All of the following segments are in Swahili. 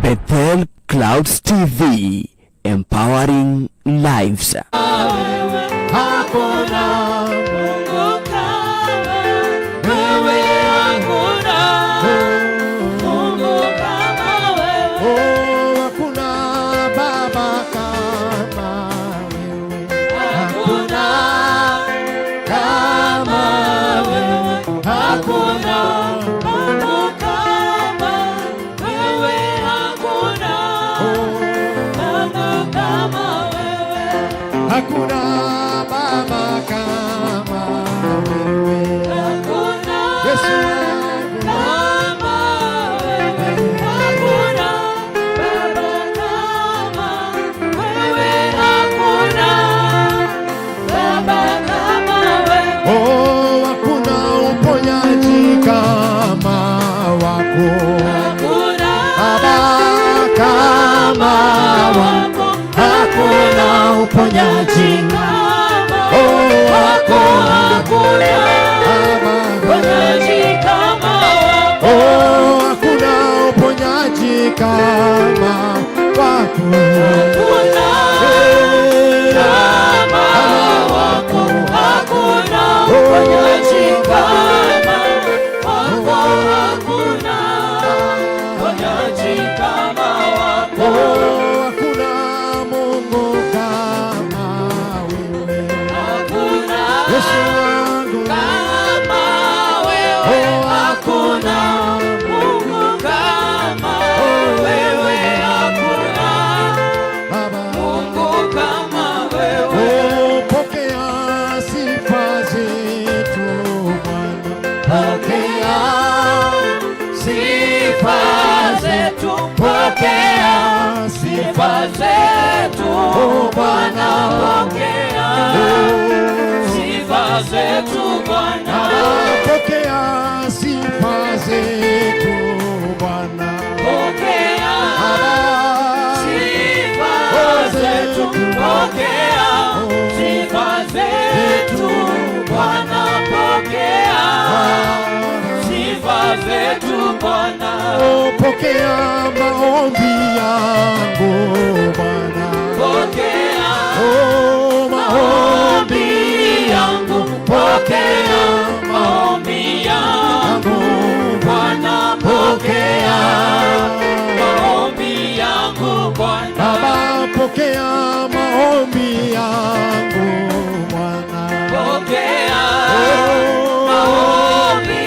Bethel Clouds TV, empowering lives. Hakuna Mungu kama wewe, hakuna Mungu kama wewe. Oh, hakuna baba kama wewe, Hakuna kama wewe, hakuna Mungu kama wewe, hakuna Mungu kama wewe. Hakuna baba kama wewe. Hakuna Yesu wangu. Kama wewe, hakuna Baba kama wewe, hakuna Baba kama wewe. Oh, hakuna uponyaji kama wako. Hakuna Baba kama wako. Hakuna uponyaji kama Oh, wako, hakuna kama uponyaji kama wako. Oh, hakuna uponyaji kama wako. Hakuna Eh, kama wako, hakuna uponyaji kama wako, hakuna uponyaji kama wako. Oh, hakuna Mungu kama wewe. Hakuna Yesu wangu. Kama wewe, Oh, hakuna Mungu kama wewe, hakuna Baba. Mungu kama wewe. Oh, pokea sifa zetu Bwana. Pokea Sifa zetu, pokea sifa zetu Bwana, pokea sifa zetu Bwana. Pokea sifa zetu Bwana. Pokea Baba. Sifa zetu, pokea sifa zetu Bwana, pokea sifa zetu Bwana. Oh, pokea maombi yangu Bwana. Pokea Oh, maombi maombi yangu, pokea maombi yangu Bwana, pokea maombi yangu Bwana. Baba, pokea maombi yangu Bwana. Pokea Oh, maombi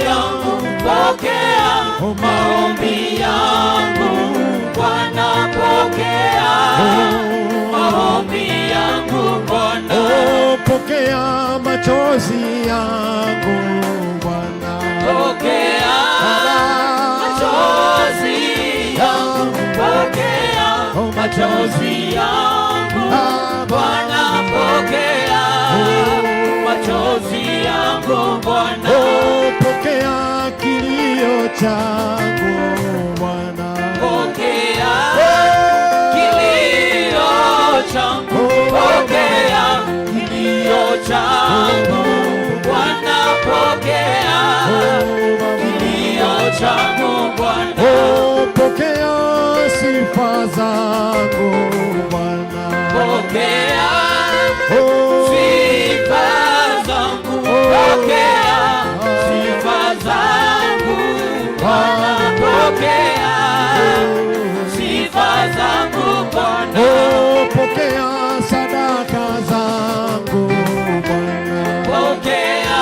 yangu, pokea maombi yangu Bwana, pokea maombi yangu Bwana. Oh, pokea machozi yangu Bwana. Pokea Baba. Machozi yangu, pokea machozi yangu Bwana, pokea machozi yangu Bwana. Oh, pokea kilio changu Bwana. Pokea kilio changu, pokea kilio changu Bwana, pokea kilio changu Bwana. Oh, pokea sifa zangu Bwana. Pokea Oh, sifa zangu, pokea sifa zangu Bwana, pokea sifa zangu Bwana. Oh, pokea sadaka zangu Bwana. Pokea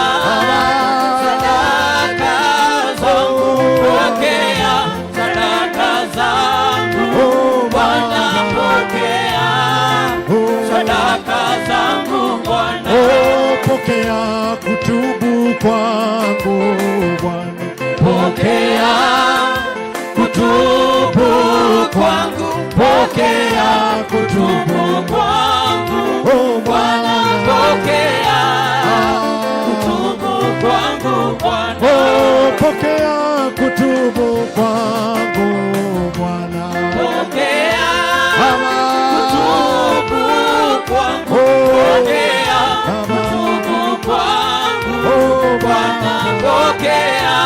sadaka zangu, pokea sadaka zangu Oh, Bwana, pokea Oh, sadaka zangu Bwana. Oh, pokea kutubu kwangu Bwana. Pokea kutubu kwangu, pokea kutubu kwangu Oh, Bwana, Bwana. Pokea kutubu kwangu Bwana. Oh, pokea kutubu kwangu Bwana. Pokea Baba. Kutubu kwangu, Oh. pokea Baba. kutubu kwangu Oh, Bwana, Pokea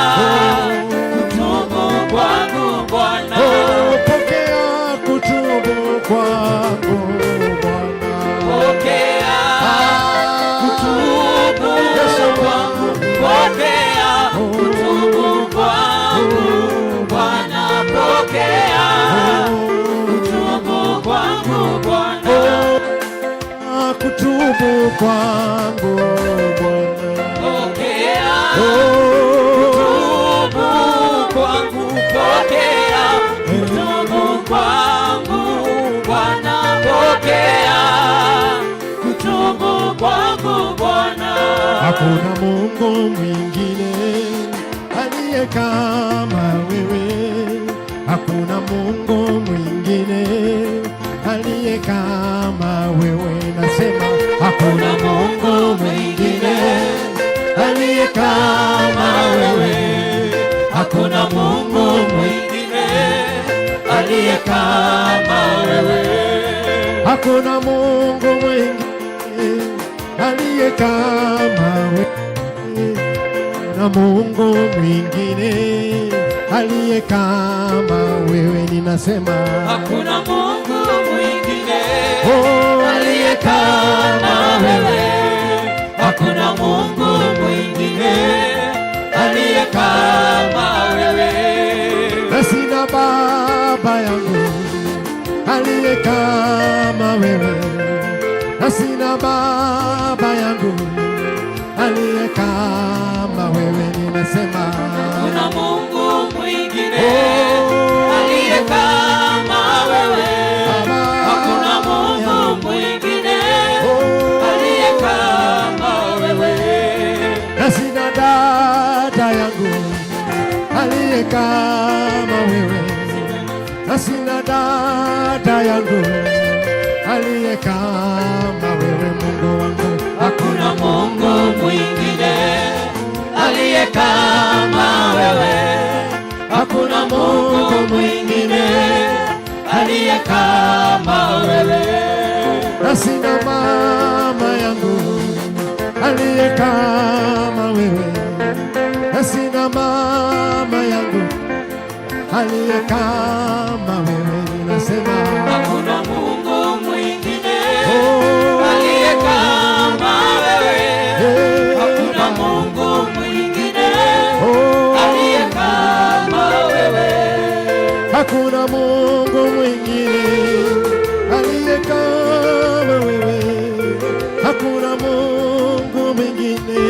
kutubu kwangu Bwana. Oh, pokea kutubu kwangu Bwana. Pokea kutubu kwangu, pokea kutubu kwangu Bwana, pokea kutubu kwangu Bwana. Oh, kutubu kwangu Bwana. Pokea Oh, kutubu kwangu, pokea kutubu kwangu Bwana, pokea kutubu kwangu Bwana. Hakuna Mungu mwingine aliye kama wewe, hakuna Mungu mwingine aliye kama wewe. Nasema hakuna Mungu mwingine aliye kama wewe, Hakuna Mungu mwingine aliye kama wewe. Hakuna Mungu mwingine aliye kama wewe, na Mungu mwingine aliye kama wewe. Ninasema Hakuna Mungu mwingine oh, aliye kama wewe. Hakuna Mungu mwingine aliye kama wewe. Na sina baba yangu aliye kama wewe, na sina baba yangu aliye kama wewe. Ninasema Hakuna Mungu mwingine Oh. aliye kama wewe. Baba Hakuna Mungu mwingine Oh. aliye kama wewe. Na sina dada yangu aliye kama wewe, na sina dada yangu aliye kama wewe, Mungu wangu. Hakuna Mungu mwingine aliye kama wewe. Hakuna Mungu mwingine aliye kama wewe. Na sina mama yangu aliye kama wewe, na sina mama yangu aliye kama wewe, ninasema Hakuna Mungu mwingine oh, aliye kama wewe. eh, Hakuna Mungu mwingine oh, aliye kama wewe. Hakuna Mungu mwingine aliye kama wewe, hakuna Mungu mwingine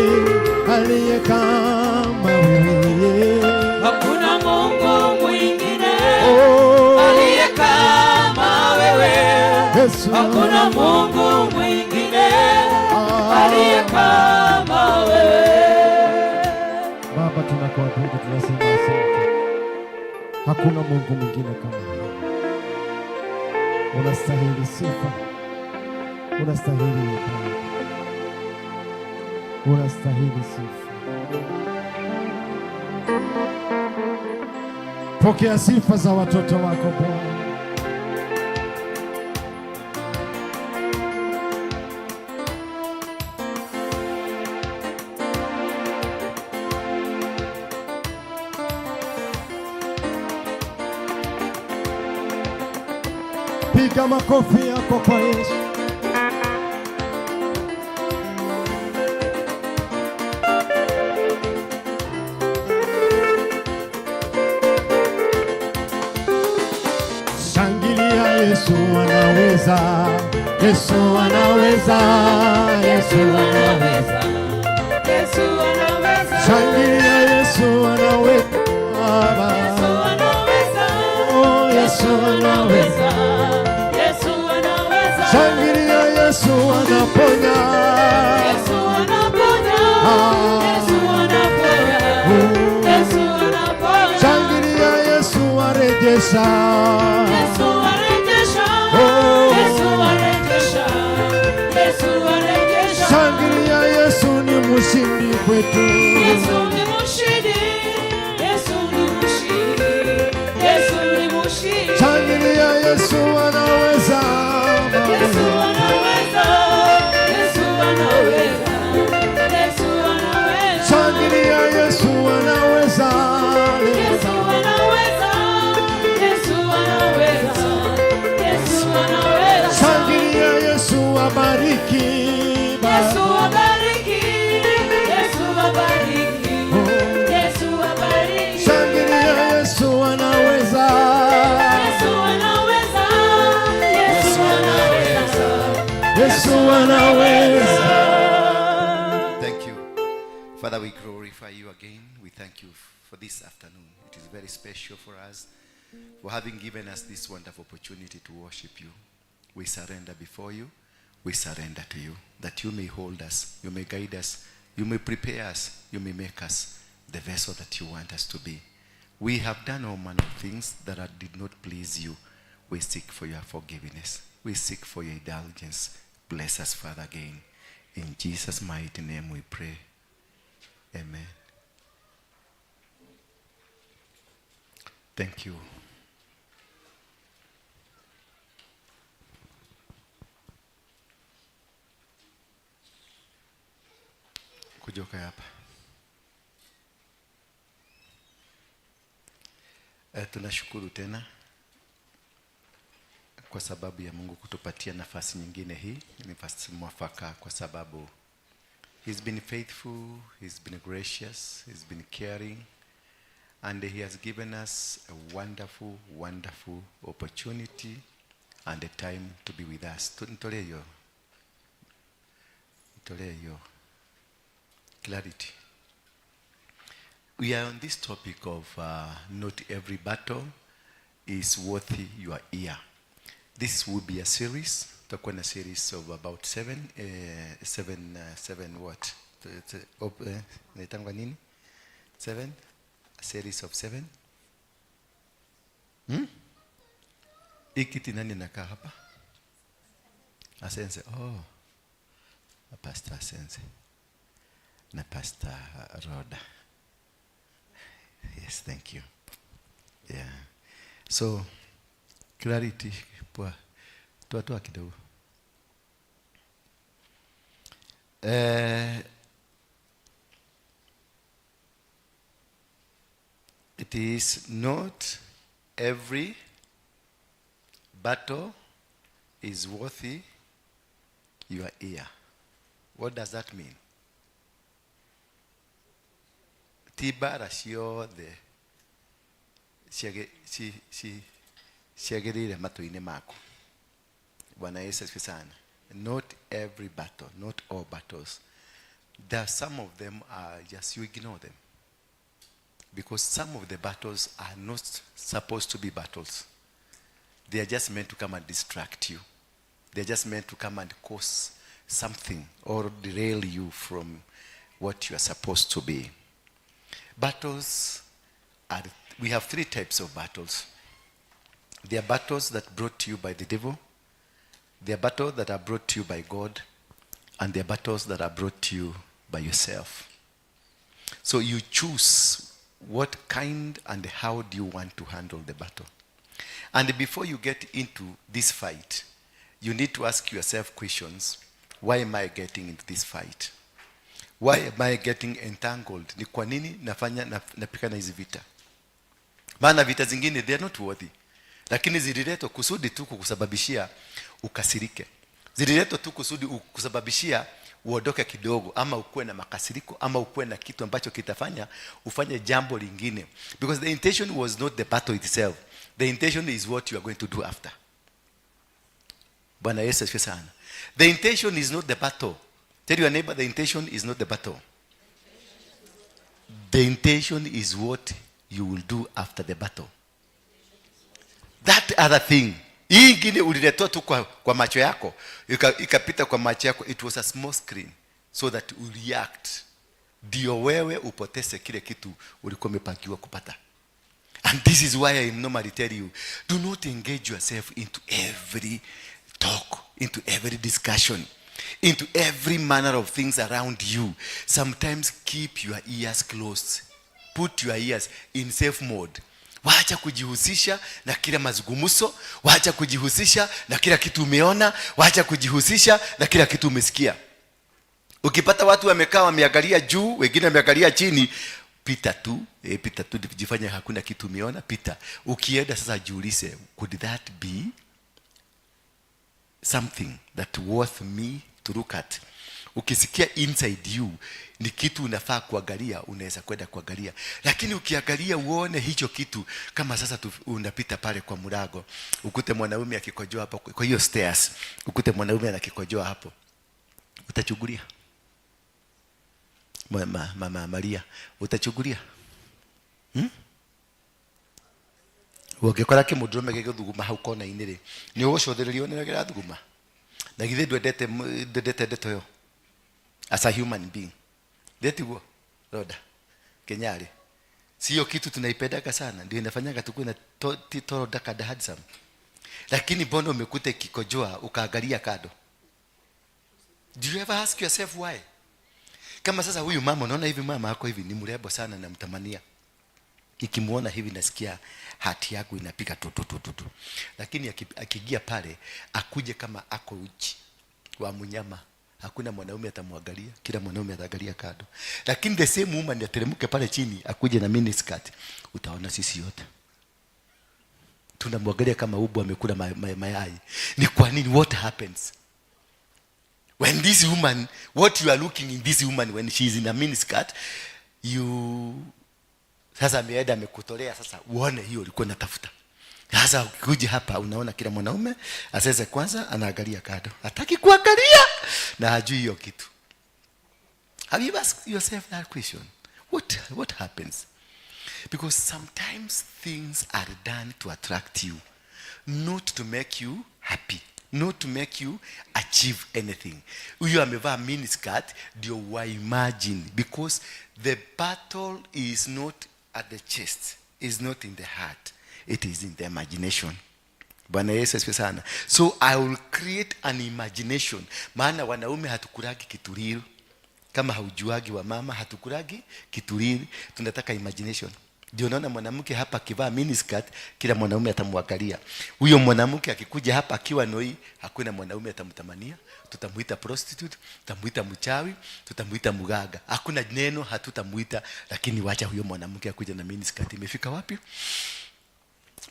aliye kama wewe. Hakuna Mungu mwingine Oh, aliye kama wewe. Yesu. Hakuna Mungu mwingine Ah. aliye kama wewe. Baba, tunakuabudu, tunasema asante. Hakuna Mungu mwingine kama wewe. Unastahili sifa, unastahili ibada, unastahili sifa. Pokea sifa za watoto wako Bwana. Piga makofi yako kwa Yesu. Shangilia, Yesu anaweza, Yesu anaweza, Yesu Anaweza. Yesu anaweza. Shangilia, Yesu anaweza. Yesu anaweza. Oh, Yesu anaweza. Yesu anaweza. Shangilia, Yesu anaponya. Yesu anaponya. Ah. Yesu anaponya. Oh. Yesu anaponya. Shangilia, Yesu arejesha. Yesu arejesha. Oh. Yesu arejesha. Yesu arejesha. Shangilia, Yesu ni mshindi kwetu. Yesu ni mshindi. Yesu ni mshindi. Yesu ni mshindi. Shangilia, Yesu anaweza. Yesu anaweza. Yesu anaweza. Yesu anaweza. Shangilia, Yesu we glorify you again. We thank you for this afternoon. It is very special for us for having given us this wonderful opportunity to worship you. We surrender before you. We surrender to you that you may hold us, you may guide us, you may prepare us, you may make us the vessel that you want us to be. We have done all manner of things that did not please you. We seek for your forgiveness. We seek for your indulgence. Bless us, Father, again. In Jesus' mighty name we pray. Amen. Thank you. Kuja ukae hapa. Tunashukuru tena kwa sababu ya Mungu kutupatia nafasi nyingine hii, nafasi mwafaka, kwa sababu he's been faithful, he's been gracious, he's been caring, and he has given us a wonderful, wonderful opportunity and a time to be with us. Nitolee hiyo. Nitolee hiyo clarity. We are on this topic of not every battle is worthy your ear. This will be a series. Tutakuwa na series of about seven what? Inaitangwa nini? Seven? A series of seven? Hii kiti nani nakaa hapa? Asense. Oh. Pastor Asense. Na Pastor Roda. Yes, thank you. Yeah. So, clarity, poa. Toa toa kidogo. It is not every battle is worthy your ear. What does that mean? Ti mbara ciothe ciagĩrĩire matũ-inĩ maku. Bwana Yesu asifiwe sana. Not every battle, not all battles. There are some of them are just, you ignore them. Because some of the battles are not supposed to be battles. They are just meant to come and distract you. They are just meant to come and cause something or derail you from what you are supposed to be. We have three types of battles. There are battles that brought to you by the devil. There are battles that are brought to you by God. And there are battles that are brought to you by yourself. So you choose what kind and how do you want to handle the battle. And before you get into this fight, you need to ask yourself questions. Why am I getting into this fight? Why am I getting entangled? Ni kwa nini napigana hizi vita? Maana vita zingine they are not worthy. Lakini zililetwa kusudi tu kukusababishia ukasirike. Zililetwa tu kusudi kukusababishia uondoke kidogo, ama ukuwe na makasiriko, ama ukuwe na kitu ambacho kitafanya ufanye jambo lingine. Because the intention was not the battle itself. The intention is what you are going to do after. Bwana Yesu asifiwe sana. The intention is not the battle. Tell your neighbor, the intention is not the battle. The intention is what you will do after the battle. That other thing. Hii ingine uliletewa tu kwa macho yako, ikapita kwa macho yako. It was a small screen so that you react. Ndio wewe upoteze kile kitu ulikuwa umepangiwa kupata. And this is why I normally tell you, do not engage yourself into every talk, into every discussion, into every manner of things around you. Sometimes keep your ears closed. Put your ears in safe mode. Wacha kujihusisha na kila mazungumzo, wacha kujihusisha na kila kitu umeona, wacha kujihusisha na kila kitu umesikia. Ukipata watu wamekaa wameangalia juu, wengine wameangalia chini, pita tu, pita tu, jifanye hakuna kitu umeona, pita. Ukienda sasa jiulize, could that be something that worth me to look at? Ukisikia inside you ni kitu unafaa kuangalia, unaweza kwenda kuangalia. Lakini ukiangalia uone hicho kitu, kama sasa unapita pale kwa mlango, ukute mwanaume akikojoa hapo kwa hiyo stairs, ukute mwanaume anakikojoa hapo, utachungulia? Mama Maria, utachungulia? Ũngĩkora kĩmũndũrũme gĩgĩthuguma hau kona-inĩ rĩ, nĩ ũgũcũthĩrĩria wone ũrĩa kĩrathuguma? Na githĩ ndwendete ndeto ĩyo as a human being? Ndĩtiguo roda kenyarĩ sio kitu tunaipendaga sana, ndio inafanyaga tukuwe na tall, dark and handsome. Lakini mbona umekuta ikikojoa ukaangalia kando? Do you ever ask yourself why? Kama sasa huyu mama, unaona hivi, mama ako hivi, ni mrembo sana, namtamania. Nikimuona hivi nasikia heart yangu inapiga tu tu tu tu tu. Lakini akiingia pale akuje kama ako uchi wa mnyama, hakuna mwanaume atamwangalia, kila mwanaume ataangalia kando. Lakini the same woman ateremke pale chini akuje na miniskirt, utaona sisi yote tunamwangalia kama ubu amekula mayai. Ni kwa nini? What happens when this woman, what you are looking in this woman when she is in a miniskirt, you sasa ameenda amekutolea, sasa uone hiyo ulikuwa unatafuta. Sasa ukikuja hapa unaona kila mwanaume asese kwanza anaangalia kando, hataki kuangalia na hajui hiyo kitu. Have you asked yourself that question? What happens? Because sometimes things are done to attract you, not to make you happy, not to make you achieve anything. Huyu amevaa miniskirt ndio wa imagine, because the battle is not at the chest, is not in the heart, it is in the imagination. Bwana Yesu asifiwe sana. So I will create an imagination, maana wanaume hatukuragi kitu real. Kama haujuagi, wa mama hatukuragi kitu real, tunataka imagination. Ndio naona mwanamke hapa akivaa miniskirt, kila mwanaume atamwangalia. Huyo mwanamke akikuja hapa akiwa noi, hakuna mwanaume atamtamania. Tutamuita prostitute, tutamuita mchawi, tutamuita mganga, hakuna neno hatutamuita. Lakini wacha huyo mwanamke akuja na miniskirt imefika wapi,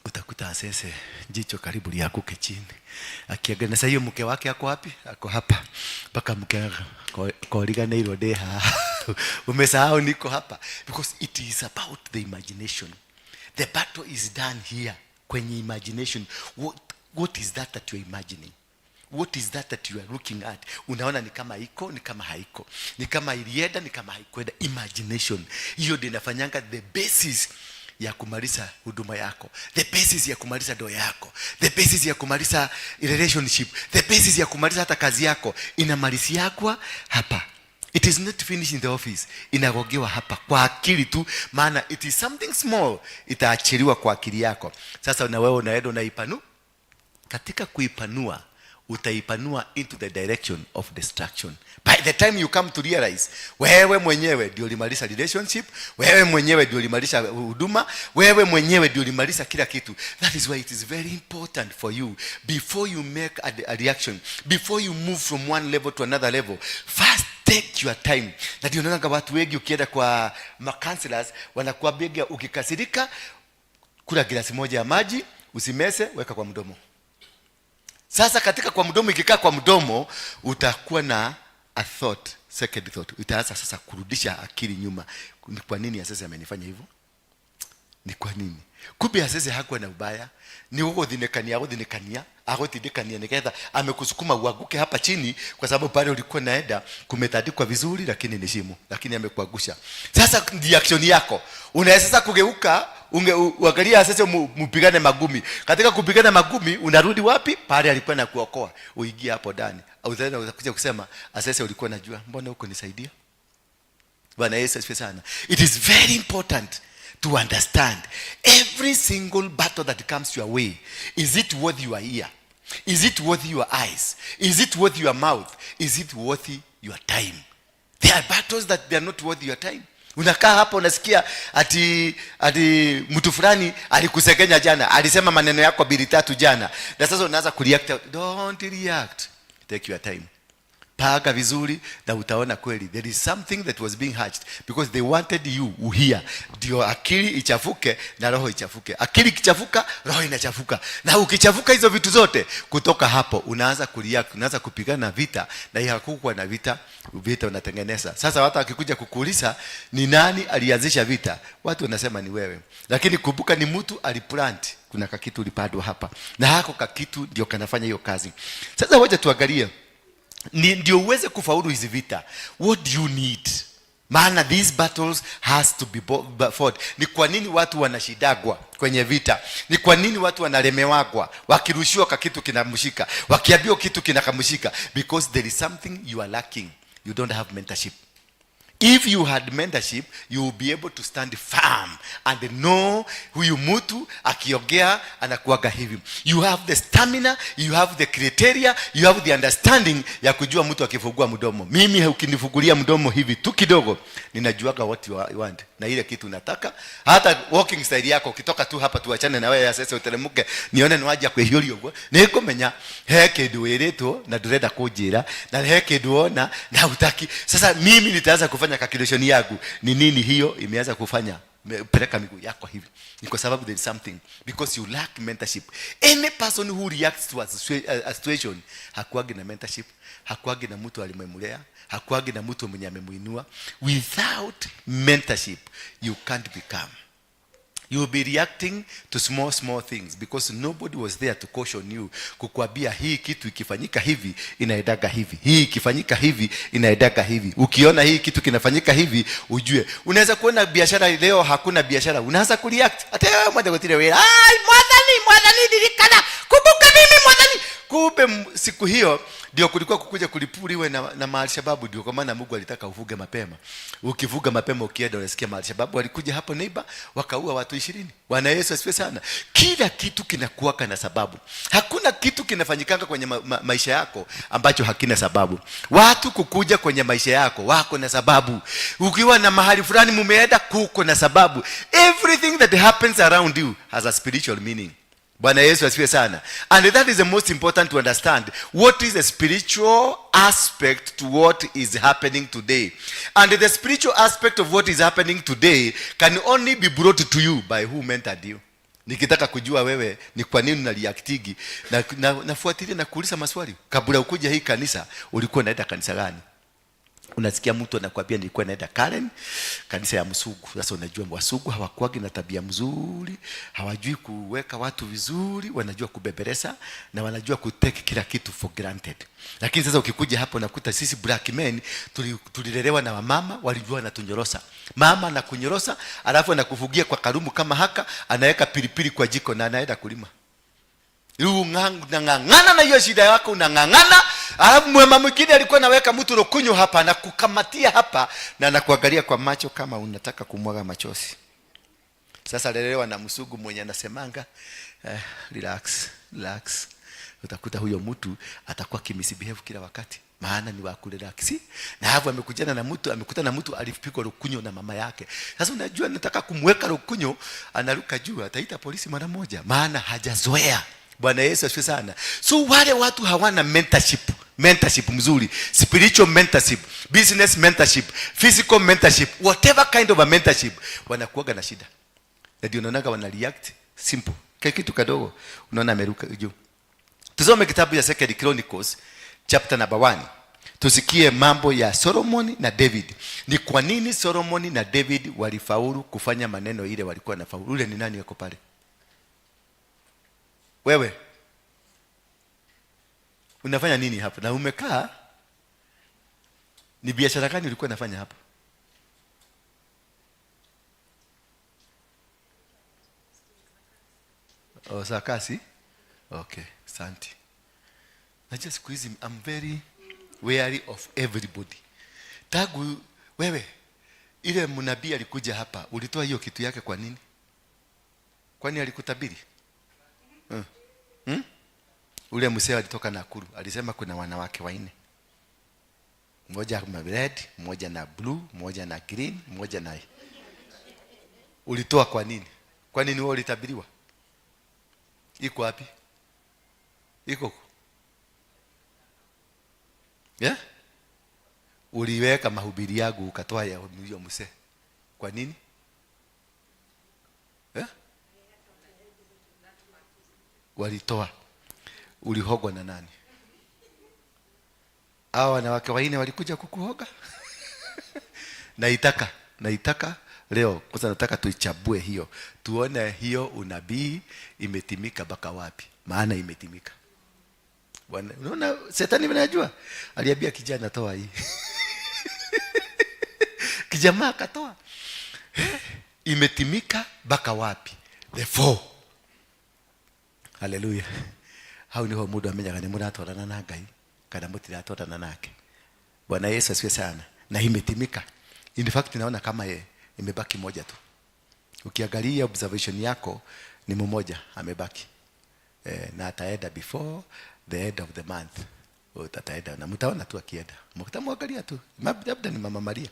utakuta asese jicho karibu lianguke chini akiangalia. Na sasa hiyo mke wake ako wapi? Ako hapa. Mpaka mke koriganĩirwo ndĩ haha, umesahau niko hapa, because it is about the imagination. The battle is done here kwenye imagination. What is that that you are imagining? What is that that you are looking at? Unaona ni kama iko, ni kama haiko, ni kama ilienda, ni kama haikwenda. Imagination hiyo ndio inafanyanga the basis ya kumaliza huduma yako, the basis ya kumaliza ndoa yako, the basis ya kumaliza relationship, the basis ya kumaliza hata kazi yako. Inamaliziagwa hapa. It is not finished in the office, inagogewa hapa kwa akili tu, maana it is something small, itaachiliwa kwa akili yako. Sasa na wewe unaenda unaipanu. Katika kuipanua, utaipanua into the direction of destruction. By the time you come to realize, wewe mwenyewe ndio ulimaliza relationship, wewe mwenyewe ndio ulimaliza huduma, wewe mwenyewe ndio ulimaliza kila kitu. That is why it is very important for you, before you make a reaction, before you move from one level to another level, first take your time. Na ndio naona watu wengi ukienda kwa macounselors wanakuambia, ukikasirika, kula glasi moja ya maji, usimeze, weka kwa mdomo. Sasa katika kwa mdomo, ikikaa kwa mdomo, utakuwa na a thought, second thought. Utaanza sasa kurudisha akili nyuma. Ni kwa nini sasa amenifanya hivyo? Ni kwa nini? Kumbe asese hakuwa na ubaya, ni gũgũthinĩkania, agũthinĩkania, agũtindĩkania nĩgetha amekusukuma uanguke hapa chini, kwa sababu pale ulikuwa naenda kumetandikwa vizuri, lakini ni shimo, lakini amekuangusha. Sasa reaction yako, unaweza sasa kugeuka uangalia sasa mpigane magumi. Katika kupigana magumi, unarudi wapi? Pale alikuwa na kuokoa, uingie hapo ndani, au tena utakuja kusema, "Asese, ulikuwa najua, mbona huko nisaidia?" Bwana Yesu asifiwe sana. It is very important to understand every single battle that comes your way, is it worth your ear? Is it worth your eyes? Is it worth your mouth? Is it worth your time? There are battles that they are not worth your time. Unakaa hapa unasikia ati mtu fulani alikusengenya jana, alisema maneno yako mbili tatu jana, na sasa unaanza kureact. Don't react, take your time, panga vizuri na utaona kweli there is something that was being hatched because they wanted you uhear, ndio akili ichafuke na roho ichafuke. Akili ikichafuka, roho inachafuka, na ukichafuka hizo vitu zote, kutoka hapo unaanza kureact, unaanza kupigana vita, na hakukuwa na vita, vita unatengeneza. Sasa watu akikuja kukuuliza ni nani alianzisha vita, watu wanasema ni wewe, lakini kumbuka ni mtu aliplant. Kuna kakitu ulipandwa hapa, na hako kakitu ndio kanafanya hiyo kazi. Sasa wacha tuangalie, ni ndio uweze kufaulu hizi vita, what do you need? Maana these battles has to be fought. Ni kwa nini watu wanashidagwa kwenye vita? Ni kwa nini watu wanalemewagwa? Wakirushiwa ka kitu kinamshika, wakiambiwa kitu kinakamshika, because there is something you are lacking. You don't have mentorship. If you had mentorship, you will be able to stand firm and know huyu mtu akiongea anakuwaga hivi. You have the stamina, you have the criteria, you have the understanding ya kujua mtu akifungua mdomo. Mimi ukinifungulia mdomo hivi tu kidogo, ninajuaga what you want na ile kitu nataka. Hata walking style yako, ukitoka tu hapa tuachane na wewe sasa uteremke nione ni waja kwihiũria ũguo, nĩngũmenya he kĩndũ wĩrĩtwo na ndũrenda kũnjĩra, na he kĩndũ wona na hutaki. Sasa mimi nitaanza kufanya calculation yangu, ni nini hiyo imeanza kufanya peleka miguu yako hivi. Ni kwa sababu there is something, because you lack mentorship. Any person who reacts to a situation hakuagi na mentorship, hakuagi na mtu alimemlea, hakuagi na mtu mwenye amemuinua. Without mentorship you can't become. You will be reacting to small small things because nobody was there to caution you, kukwambia hii kitu ikifanyika hivi inaendaga hivi, hii ikifanyika hivi inaendaga hivi. Ukiona hii kitu kinafanyika hivi ujue. Unaweza kuona biashara leo hakuna biashara, unaanza kureact ati wewe mmoja gutire wira, ai mwathani, mwathani ndirikana, kumbuka mimi mwathani. Kumbe siku hiyo ndio kulikuwa kukuja kulipuliwe na maalshababu. Ndio kwa maana Mungu alitaka uvuge mapema. Ukivuga mapema ukienda unasikia maalshababu walikuja hapo neighbor wakaua watu 20. Bwana Yesu asifiwe sana. Kila kitu kinakuwaka na sababu. Hakuna kitu kinafanyikanga kwenye maisha yako ambacho hakina sababu. Watu kukuja kwenye maisha yako wako na sababu. Ukiwa na mahali fulani mumeenda kuko na sababu. Everything that happens around you has a spiritual meaning. Bwana Yesu asifiwe sana. And that is the most important to understand. What is the spiritual aspect to what is happening today? And the spiritual aspect of what is happening today can only be brought to you by who mentored you. Nikitaka kujua wewe ni kwa nini unareactigi na nafuatilia na kuuliza maswali. Kabla ukuja hii kanisa ulikuwa unaenda kanisa gani? Unasikia mtu anakuambia nilikuwa naenda Karen, kanisa ya Msugu. Sasa unajua Wasugu hawakuagi na tabia mzuri, hawajui kuweka watu vizuri, wanajua kubebeleza na wanajua kutake kila kitu for granted. Lakini sasa ukikuja hapo nakuta sisi black men tulilelewa na wamama walijua wanatunyorosa. Mama anakunyorosa, alafu anakufugia kwa karumu kama haka, anaweka pilipili kwa jiko na anaenda kulima. Unang'ang'ana na hiyo shida yako, unang'ang'ana. Alafu mwema mwingine alikuwa anaweka mtu rukunyu hapa na kukamatia hapa na anakuangalia kwa macho kama unataka kumwaga machozi. Sasa lelewa na msugu mwenye anasemanga relax, relax. Utakuta huyo mtu atakuwa kimisbehave kila wakati, maana ni wa kurelax. Na hapo amekujana na mtu, amekutana na mtu alipigwa rukunyo na mama yake. Sasa unajua nataka kumweka rukunyo, anaruka juu, ataita polisi mara moja, maana hajazoea. Bwana Yesu asifiwe sana. So wale watu hawana mentorship, mentorship mzuri, spiritual mentorship, business mentorship, physical mentorship, whatever kind of a mentorship, wanakuwaga na shida. Na ndio unaonaga wana react simple. Kile kitu kadogo unaona ameruka juu. Tusome kitabu ya Second Chronicles chapter number 1. Tusikie mambo ya Solomon na David. Ni kwa nini Solomon na David walifaulu kufanya maneno ile walikuwa nafaulu? Ule ni nani yuko pale? Wewe unafanya nini hapa? Na umekaa, ni biashara gani ulikuwa unafanya hapa? Oh, sakasi? Okay, asante. Najua siku hizi I'm very wary of everybody. Tagu wewe, ile mnabii alikuja hapa, ulitoa hiyo kitu yake kwa nini? Kwani alikutabiri? Ule mzee alitoka Nakuru, alisema kuna wanawake wanne. Mmoja na red, mmoja na blue, mmoja na green, mmoja na. Ulitoa kwa nini? Kwa nini wewe ulitabiriwa? Iko wapi? Iko huko. Yeah? Uliweka mahubiri yangu ukatoa ya huyo mzee. Kwa nini? Yeah? Walitoa. Ulihogwa na nani? Hawa wanawake wanne walikuja kukuhoga? Naitaka leo kwanza nataka tuichabue hiyo. Tuone hiyo unabii imetimika mpaka wapi. Maana imetimika. Bwana, unaona shetani anajua? Aliambia kijana toa hii. Kijana Jamaa akatoa. Imetimika mpaka wapi? The four. Haleluya. Hau niho mundu amenyaga nĩ mũratwarana na Ngai kana mũtiratwarana nake. Bwana Yesu asifiwe sana. Na imetimika. In fact naona kama ye, imebaki moja tu. Ukiangalia observation yako ni mmoja amebaki. Na ataenda before the end of the month. Ataenda na mtaona tu akienda. Mtamwangalia tu. Labda ni Mama Maria.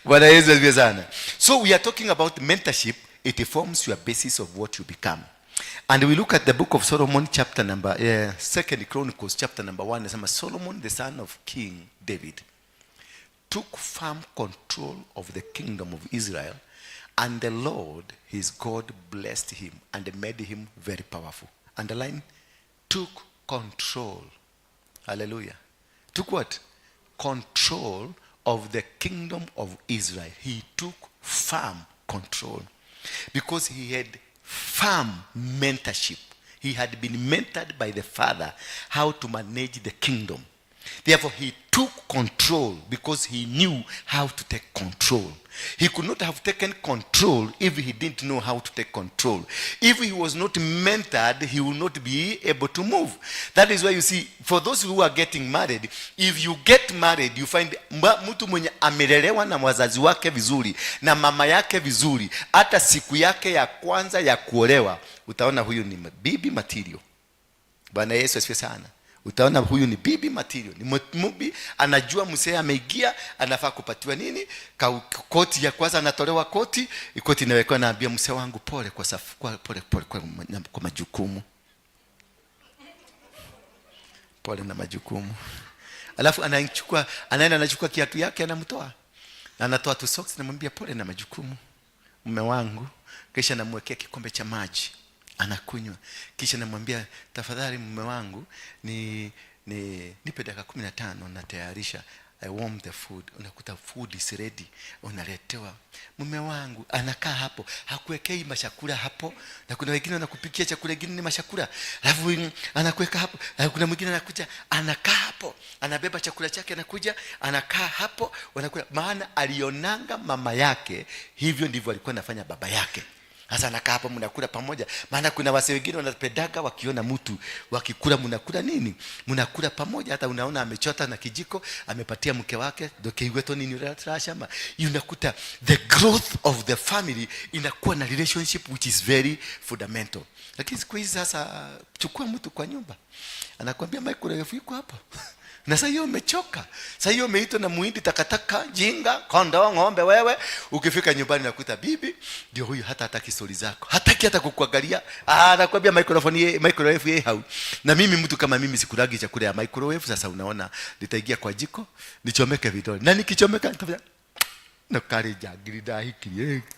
Bwana Yesu asifiwe sana. So we are talking about mentorship. It forms your basis of what you become. And we look at the book of Solomon chapter number, Second Chronicles chapter number 1. Nasema Solomon the son of King David took firm control of the kingdom of Israel, and the Lord his God blessed him and made him very powerful. Underline, took control. Hallelujah. Took what? Control of the kingdom of Israel. He took firm control because he had firm mentorship. He had been mentored by the father how to manage the kingdom. Therefore, he took control because he knew how to take control. He could not have taken control if he didn't know how to take control. If he was not mentored, he would not be able to move. That is why you see, for those who are getting married, if you get married, you find mtu mwenye amelelewa na wazazi wake vizuri, na mama yake vizuri, hata siku yake ya kwanza ya kuolewa, utaona huyu ni bibi material. Bwana Yesu asifiwe sana. Utaona huyu ni bibi material, ni mubi, anajua mzee ameingia, anafaa kupatiwa nini? Koti ya kwanza anatolewa koti, koti inawekwa, naambia mzee wangu pole kwa safu, kwa, pole, pole, kwa, kwa majukumu. Pole na majukumu. Alafu anaenda anachukua kiatu yake anamtoa. Na anatoa tu socks, namwambia pole na majukumu mume wangu. Kisha namwekea kikombe cha maji anakunywa. Kisha namwambia tafadhali mume wangu nipe dakika 15 natayarisha. I warm the food. Unakuta food is ready. Unaletewa. Mume wangu anakaa hapo, hakuwekei mashakula hapo. Na kuna wengine wanakupikia chakula kingine ni mashakula. Alafu anakuweka hapo. Na kuna mwingine anakuja anakaa hapo, anabeba chakula chake anakuja anakaa hapo, wanakula. Maana alionanga mama yake, hivyo ndivyo alikuwa anafanya baba yake. Sasa anakaa hapo mnakula pamoja. Maana kuna wase wengine wanapendaga wakiona mtu wakikula mnakula nini? Mnakula pamoja. Hata unaona amechota na kijiko amepatia mke wake dokeigweto nini urashama. Unakuta the growth of the family inakuwa na relationship which is very fundamental. Lakini siku hizi sasa chukua mtu kwa nyumba anakuambia microwave iko hapo. Na sasa hiyo umechoka. Sasa hiyo umeitwa na muhindi takataka, jinga, kondoo, ng'ombe wewe. Ukifika nyumbani nakuta bibi ndio huyu, hata hataki stori zako. Hataki hata kukuangalia. Anakuambia microphone ye, microwave ye hau. Na mimi mtu kama mimi sikulagi chakula ya microwave. Sasa unaona nitaingia kwa jiko, nichomeke vidole. Na nikichomeka nitafanya na kare jagiri da hiki,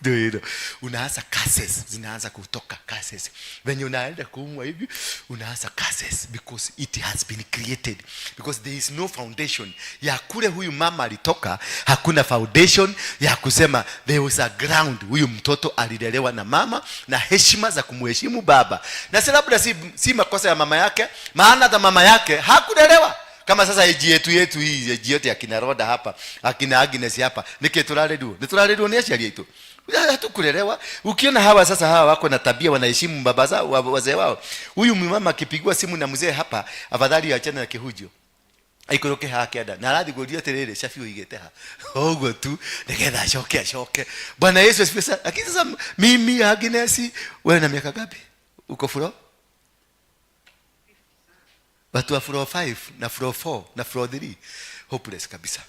ndio. Unaanza curses, zinaanza kutoka curses. When unaenda kuumwa hivi, unaanza curses because it has been created. Because there is no foundation ya kule huyu mama alitoka. Hakuna foundation ya kusema there was a ground. Huyu mtoto alilelewa na mama na heshima za kumheshimu baba. Na si labda si makosa ya mama yake, maana hata mama yake hakulelewa. Kama sasa age yetu hii, age yetu ya kina Roda hapa, akina Agnes hapa, niki turarediwo? Ni turarediwo ni aciari aitu? Hatukulelewa. Ukiona hawa sasa, hawa wako na tabia, wanaheshimu baba zao, wazee wao. Huyu mama akipigwa simu na mzee hapa, afadhali achane na kihujio. Aikũrũke haha kĩanda na arathiĩ kũria atĩrĩrĩ, cabi ũigĩte ha ũguo tu nĩgetha acoke acoke. Bwana Yesu asifiwe sana. Lakini sasa mimi Agnes, wewe na miaka ngapi? Uko floor? Watu wa floor 5 na floor 4 na floor 3 hopeless kabisa.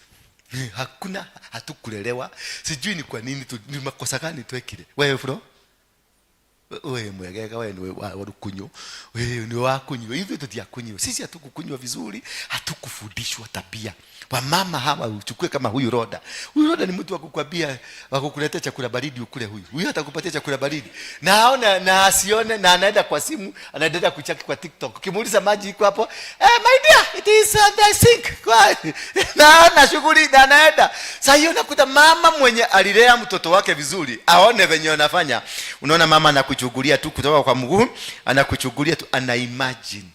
Hakuna, hatukulelewa. Sijui ni kwa nini tu, ni makosa gani twekire. Wewe floor? Wewe mwegega, wewe ni wa rukunyo. Wewe ni wa kunywa. Hivi tutiakunywa. Sisi hatukukunywa vizuri, hatukufundishwa tabia. Wamama hawa uchukue kama huyu Roda. Huyu Roda ni mtu wa kukwambia, wa kukuletea chakula baridi ukule huyu. Huyu atakupatia chakula baridi. Na aone na asione, na anaenda kwa simu, anaendelea kuchaki kwa TikTok. Ukimuuliza maji iko hapo, my dear, it is on the sink. Kwa na ana shughuli na anaenda. Sasa hiyo unakuta mama mwenye alilea mtoto wake vizuri, aone venye anafanya. Unaona mama anakuchukulia tu kutoka kwa mguu, anakuchukulia tu, ana imagine.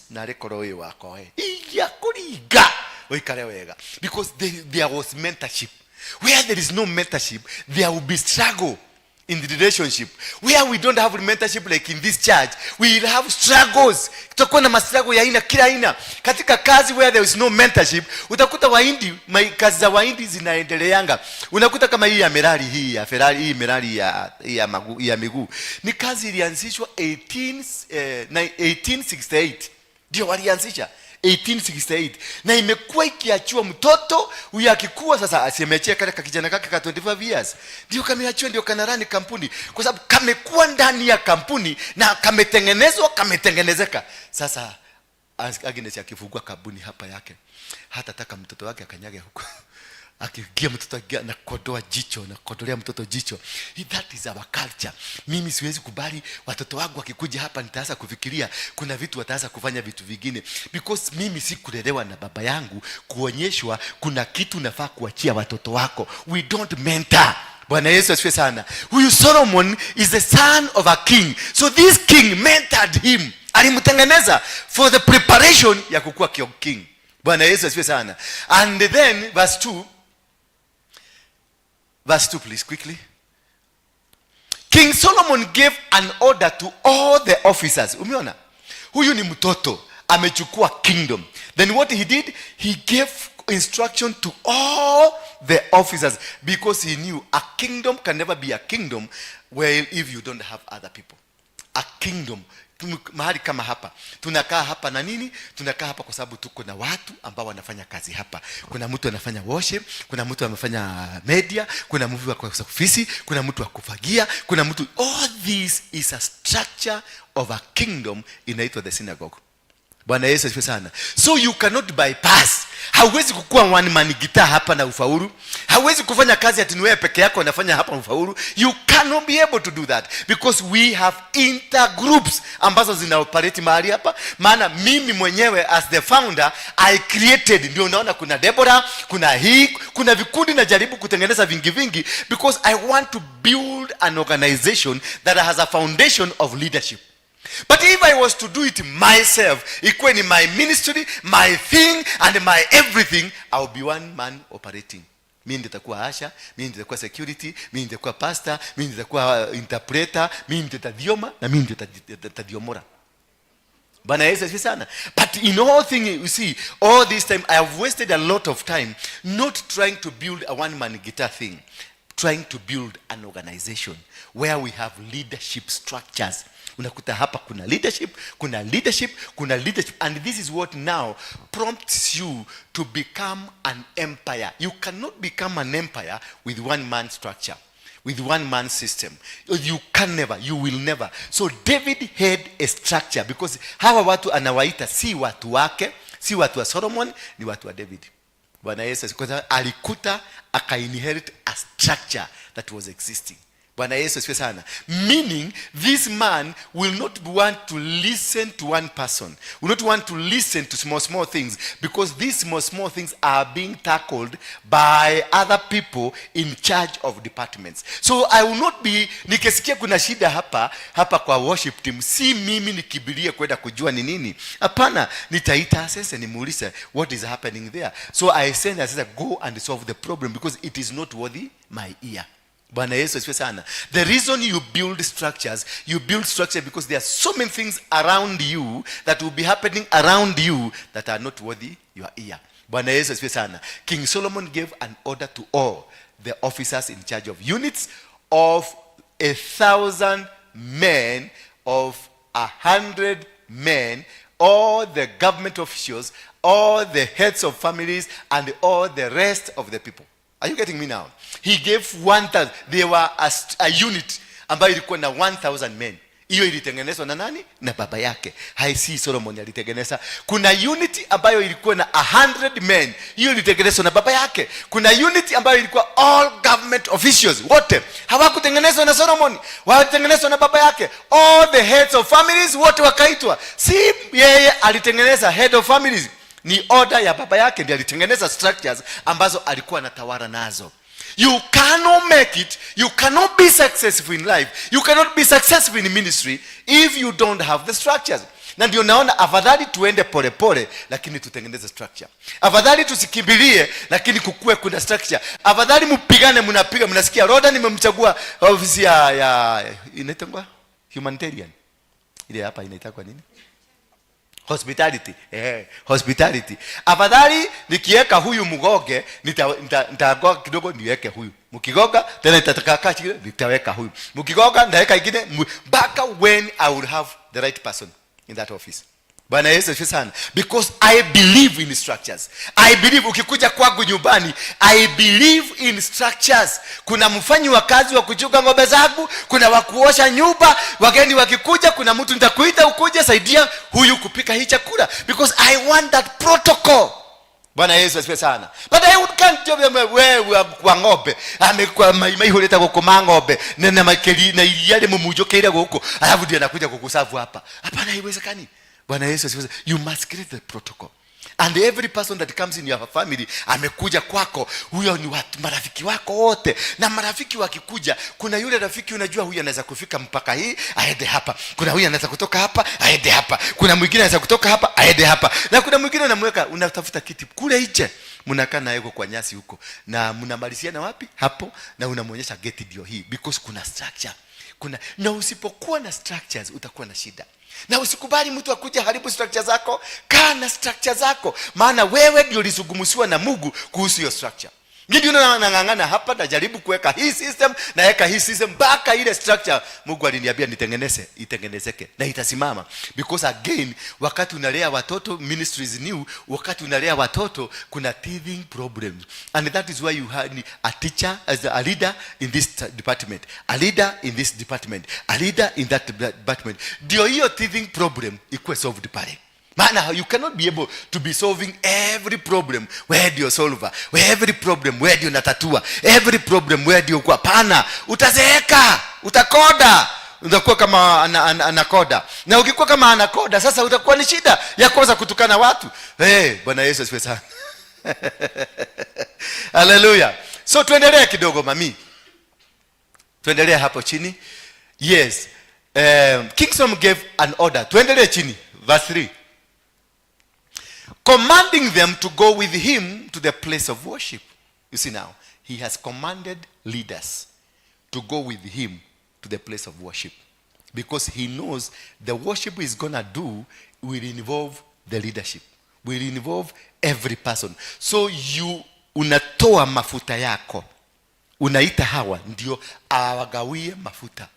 Na rekoro huyu wako we. Iya kuringa. Ũikare wega, because there was mentorship. Where there is no mentorship, there will be struggle in the relationship. Where we don't have mentorship, like in this church, we will have struggles. Tutakuwa na mastruggle ya aina kila aina katika kazi. Where there is no mentorship, utakuta Wahindi, kazi za Wahindi zinaendeleanga. Unakuta kama hii ya Merari, hii ya Ferrari, hii Merari ya miguu ni kazi ilianzishwa 1868, ndio walianzisha 1868, na imekuwa ikiachiwa mtoto huyu akikua. Sasa asimeachia kale kakijana kake ka 25 years, ndio kameachiwa, ndio kanarun kampuni, kwa sababu kamekuwa ndani ya kampuni na kametengenezwa, kametengenezeka. Sasa Agnes akifungua kampuni hapa yake, hatataka mtoto wake akanyage huko. Akiingia mtoto akiingia, nakodoa jicho, nakodolea mtoto jicho. That is our culture. Mimi siwezi kubali watoto wangu wakikuja hapa nitaanza kufikiria kuna vitu wataanza kufanya vitu vingine, because mimi sikulelewa na baba yangu kuonyeshwa kuna kitu nafaa kuachia watoto wako. We don't mentor. Bwana Yesu asifiwe sana. Huyu Solomon is the son of a king, so this king mentored him, alimtengeneza for the preparation ya kukuwa king. Bwana Yesu asifiwe sana. And then verse 2. Verse 2, please, quickly. King Solomon gave an order to all the officers. Umeona, huyu ni mtoto amechukua kingdom. Then what he did, he gave instruction to all the officers, because he knew a kingdom can never be a kingdom where if you don't have other people. A kingdom, mahali kama hapa tunakaa hapa na nini, tunakaa hapa kwa sababu tuko na watu ambao wanafanya kazi hapa. Kuna mtu anafanya worship, kuna mtu amefanya media, kuna mtu wa kwa ofisi, kuna mtu wa kufagia, kuna mtu. All this is a structure of a kingdom, inaitwa the synagogue. Bwana Yesu asifiwe sana. So you cannot bypass. Hauwezi kukuwa one man guitar hapa na ufaulu. Hauwezi kufanya kazi ati ni wewe peke yako unafanya hapa ufaulu. You cannot be able to do that, because we have intergroups ambazo zina operate mahali hapa. Maana mimi mwenyewe as the founder, I created, ndio unaona kuna Deborah, kuna hii, kuna vikundi najaribu kutengeneza vingi vingi, because I want to build an organization that has a foundation of leadership. But if I was to do it myself, ikuwe ni my ministry, my thing and my everything, I will be one man operating. Mi nitakuwa usher, mi nitakuwa security, mi nitakuwa pastor, mi nitakuwa interpreter, mi nitadioma na mi nitadiomora. Bwana Yesu asifiwe sana. But in all thing, you see, all this time I have wasted a lot of time not trying to build a one man guitar thing, trying to build an organization where we have leadership structures. Unakuta hapa kuna leadership, kuna leadership, kuna leadership, and this is what now prompts you to become an empire. You cannot become an empire with one man structure, with one man system. You can never, you will never. So David had a structure, because hawa watu anawaita si watu wake, si watu wa Solomon, ni watu wa David. Bwana Yesu asifiwe. Kwa sababu alikuta, akainherit a structure that was existing. Bwana Yesu asifiwe sana. Meaning this man will not want to listen to one person, will not want to listen to small small things, because these small small things are being tackled by other people in charge of departments. So I will not be, nikisikia kuna shida hapa hapa kwa worship team, si mimi nikimbilie kwenda kujua ni nini. Hapana, nitaita assessor nimuulize what is happening there. So I send assessor, "Go and solve the problem, because it is not worthy my ear." Bwana Yesu asifiwe sana. The reason you build structures, you build structure because there are so many things around you that will be happening around you that are not worthy your ear. Bwana Yesu asifiwe sana. King Solomon gave an order to all the officers in charge of units of 1,000 men, of 100 men, all the government officials, all the heads of families, and all the rest of the people. Are you getting me now? He gave 1,000. They were a unit ambayo ilikuwa na 1,000 men. Hiyo ilitengenezwa na nani? Na baba yake. Hai, si Solomon alitengeneza. Kuna unit ambayo ilikuwa na 100 men. Hiyo ilitengenezwa na baba yake. Kuna unit ambayo ilikuwa all government officials wote. Hawakutengenezwa na Solomon, walitengenezwa na baba yake. All the heads of families wote wakaitwa. Si yeye alitengeneza head of families, ni order ya baba yake ndiye alitengeneza structures ambazo alikuwa anatawala nazo. You cannot make it, you cannot be successful in life, you cannot be successful in ministry if you don't have the structures. Na ndio naona afadhali tuende polepole lakini tutengeneze structure. Afadhali tusikimbilie lakini kukue kuna structure. Afadhali mpigane, mnapiga, mnasikia Roda nimemchagua ofisi ya inaitwa humanitarian, ile hapa inaitwa nini, hospitality. Hospitality. Afadhali nikiweka huyu mgoge, nitagoga kidogo niweke huyu, mkigoga tena nitakaa chini nitaweka huyu, mkigoga ndaweka ingine mpaka when I will have the right person in that office. Bwana Yesu asifiwe sana. Because I believe in structures. I believe, ukikuja kwangu nyumbani, I believe in structures. Kuna mfanyi wa kazi wa kuchunga ng'ombe zangu, kuna wa kuosha nyumba, wageni wakikuja, kuna mtu nitakuita ukuje saidia huyu kupika hii chakula, because I want that protocol. Bwana Yesu asifiwe sana. But I would can't tell them, wewe wa ng'ombe amekuwa maihurite gukuma ng'ombe na makeri na iria rimumujukire guku, alafu ndiye anakuja kukuserve hapa. Hapana, haiwezekani. Bwana Yesu asifiwe. You must create the protocol. And every person that comes in your family, amekuja kwako, huyo ni watu, marafiki wako wote. Na marafiki wakikuja, kuna yule rafiki unajua huyu anaweza kufika mpaka hii aende hapa, kuna huyu anaweza kutoka hapa aende hapa, kuna mwingine anaweza kutoka hapa aende hapa, na kuna mwingine unamweka, unatafuta kiti kule nje, mnakaa naye huko kwa nyasi huko, na mnamaliziana wapi hapo, na unamwonyesha geti ndio hii, because kuna structure. Kuna na usipokuwa na structures utakuwa na shida. Na usikubali mtu akuja haribu structure zako. Kaa na structure zako, maana wewe ndio ulizungumziwa na Mungu kuhusu hiyo structure. Ndio nang'ang'ana hapa, najaribu kuweka hii system, naweka hii system mpaka ile structure Mungu aliniambia nitengeneze itengenezeke na itasimama. Because again, wakati unalea watoto, ministry is new, wakati unalea watoto kuna teething problems, and that is why you have a teacher as a leader in this department, a leader in this department, a leader in that department. Ndio hiyo teething problem ikuwe solved pale. Maana you cannot be able to be solving every problem. Where ndio solver, where every problem, where ndio natatua every problem, where ndio kwa pana, utazeeka, utakoda, utakuwa kama anakoda. Na ukikuwa kama anakoda, sasa utakuwa ni shida ya kwanza kutukana watu. Hey, Bwana Yesu asifiwe sana. Haleluya. So tuendelee kidogo, mami, tuendelee hapo chini. Yes, King Solomon gave an order. Tuendelee chini, verse 3, commanding them to go with him to the place of worship. You see now, he has commanded leaders to go with him to the place of worship, because he knows the worship he's gonna do will involve the leadership, will involve every person. So you unatoa mafuta yako, unaita hawa ndio awagawie mafuta.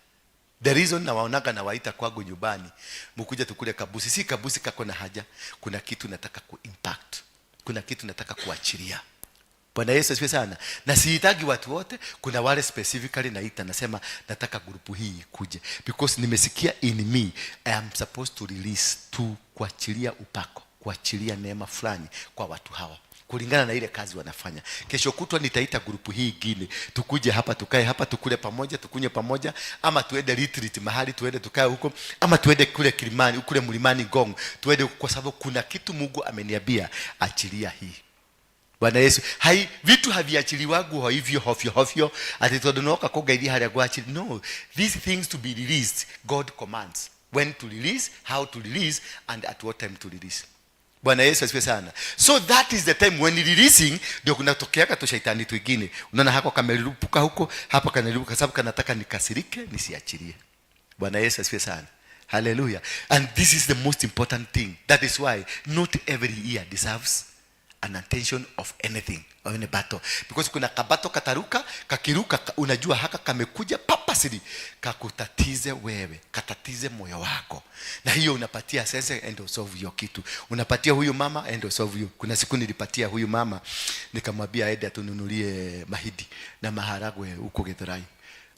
The reason nawaonaga nawaita kwangu nyumbani, mkuja tukule kabusi, si kabusi kako na haja, kuna kitu nataka kuimpact, kuna kitu nataka kuachilia. Bwana Yesu asifiwe sana. Na sihitaji watu wote, kuna wale specifically naita, nasema nataka group hii ikuje, because nimesikia in me I am supposed to release, to kuachilia upako, kuachilia neema fulani kwa watu hawa kulingana na ile kazi wanafanya. Kesho kutwa nitaita group hii ingine, tukuje hapa, tukae hapa, tukule pamoja, tukunywe pamoja, ama tuende retreat mahali, tuende tukae huko, ama tuende kule Kilimani, kule mlimani Ngong, tuende huko, kwa sababu kuna kitu Mungu ameniambia achilia hii. Bwana Yesu, hai vitu haviachiliwagu hivyo hovyo hovyo ati tondu noka kungeithia haria gwachili. No, these things to be released, God commands when to release, how to release and at what time to release. Bwana Yesu asifiwe sana. So that is the time when releasing ndio kunatokeaga tu shaitani twingine. Unaona hako kamelipuka huko, hapa kanalipuka, sababu kanataka nikasirike nisiachilie. Bwana Yesu asifiwe sana. Hallelujah. And this is the most important thing. That is why not every year deserves an attention of anything or any battle, because kuna kabattle kataruka, kakiruka, unajua haka kamekuja purposely kakutatize wewe, katatize moyo wako, na hiyo unapatia sasa and solve hiyo kitu, unapatia huyu mama and solve hiyo. Kuna siku nilipatia huyu mama, nikamwambia aende atununulie mahindi na maharagwe huko Githurai.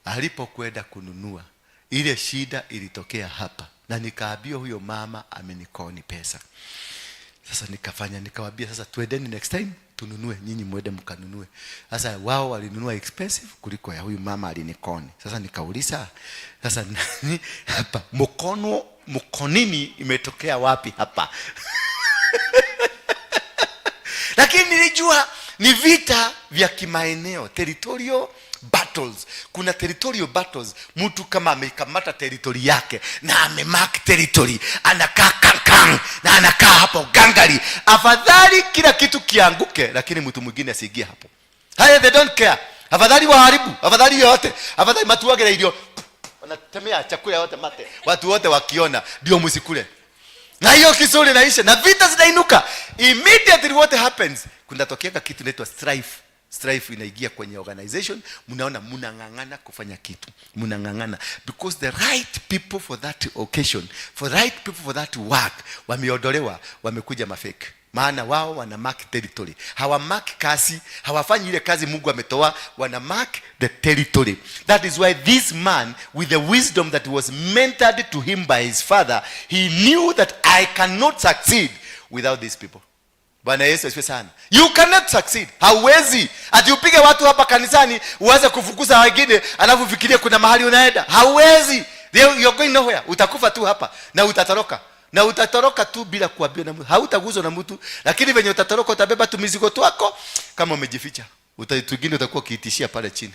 Alipokwenda kununua, ile shida ilitokea hapa, na nikaambia huyo mama amenikoni pesa. Sasa nikafanya, nikawambia sasa tuendeni next time tununue, nyinyi mwende mkanunue. Sasa wao walinunua expensive kuliko ya huyu mama alinikoni. Sasa nikauliza, sasa nani hapa mkono mkonini imetokea wapi hapa? Lakini nilijua Ni vita vya kimaeneo, territorial battles. Kuna territorial battles, mtu kama amekamata territory yake na amemark territory, anakaa kankang na anakaa hapo gangari. Afadhali kila kitu kianguke, lakini mtu mwingine asiingie hapo. Haya, they don't care. Afadhali waharibu, afadhali yote, afadhali matuagere irio, wanatemea chakula yote mate, watu wote wakiona, ndio msikule. Na hiyo kisuri naisha na vita zinainuka. Immediately what happens, kunatokea kitu inaitwa strife. Strife inaingia kwenye organization. Mnaona mnang'ang'ana kufanya kitu, mnang'ang'ana because the right people for that occasion, for right people for that work wameondolewa, wamekuja mafake, maana wao wana mark territory, hawa mark kazi, hawafanyi ile kazi Mungu ametoa, wana mark the territory. That is why this man, with the wisdom that was mentored to him by his father, he knew that I cannot succeed without these people. Bwana Yesu asifiwe sana. You cannot succeed. Hauwezi ati upige watu hapa kanisani, uanze kufukuza wengine, alafu fikirie kuna mahali unaenda. Hauwezi. You're going nowhere. Utakufa tu hapa na utatoroka, na utatoroka tu bila kuambiwa na mtu, hautaguzwa na mtu, lakini venye utatoroka utabeba tu mizigo twako kama umejificha. Twingine utakuwa ukiitishia pale chini,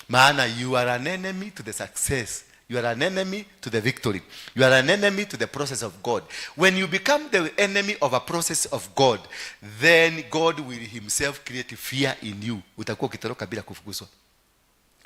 maana you are an enemy to the success, you are an enemy to the victory, you are an enemy to the process of God. When you become the enemy of a process of God, then God will himself create fear in you. Utakuwa ukitoroka bila kufukuzwa.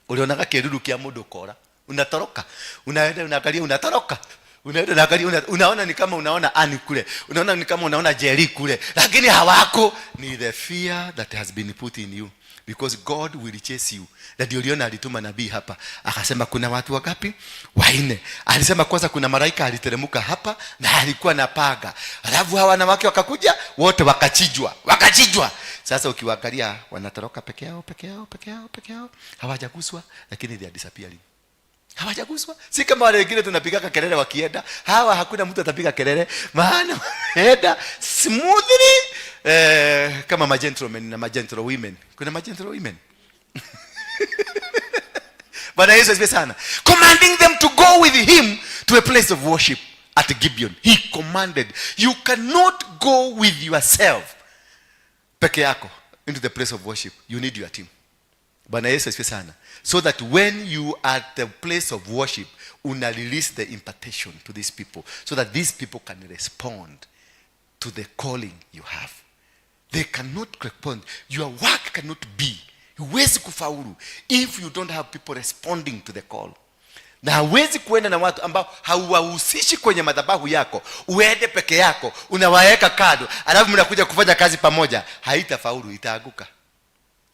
Ulionaga kĩruru kĩa mũndũ ũkora, unatoroka, unaenda unaangalia, unatoroka, unaenda unaangalia, unaona ni kama unaona ani kule, unaona ni kama unaona Jerry kule, lakini hawako. Ni the fear that has been put in you, because God will chase you. Na ndio uliona alituma nabii hapa, akasema kuna watu wangapi? Wanne. Alisema kwanza kuna malaika aliteremka hapa na alikuwa na panga, alafu hawa wanawake wakakuja wote wakachinjwa, wakachinjwa. Sasa ukiwaangalia wanatoroka peke yao, peke yao, peke yao, peke yao, hawajaguswa, lakini they are disappearing. Hawajaguswa. Si kama wale wengine tunapigaga kelele wakienda. Hawa hakuna mtu atapiga kelele, maana wameenda smoothly, kama magentlemen na magentle women. Kuna magentle women. Bwana Yesu asifiwe sana. Commanding them to go with him to a place of worship at Gibeon. He commanded. You cannot go with yourself peke yako into the place of worship. You need your team. Bwana Yesu asifiwe sana. So that when you are at the place of worship, una release the impartation to these people so that these people can respond to the calling you have. They cannot respond. Your work cannot be, huwezi kufaulu if you don't have people responding to the call. Na hauwezi kuenda na watu ambao hauwahusishi kwenye madhabahu yako, uende peke yako, unawaweka kando, alafu mnakuja kufanya kazi pamoja. Haitafaulu, itaanguka,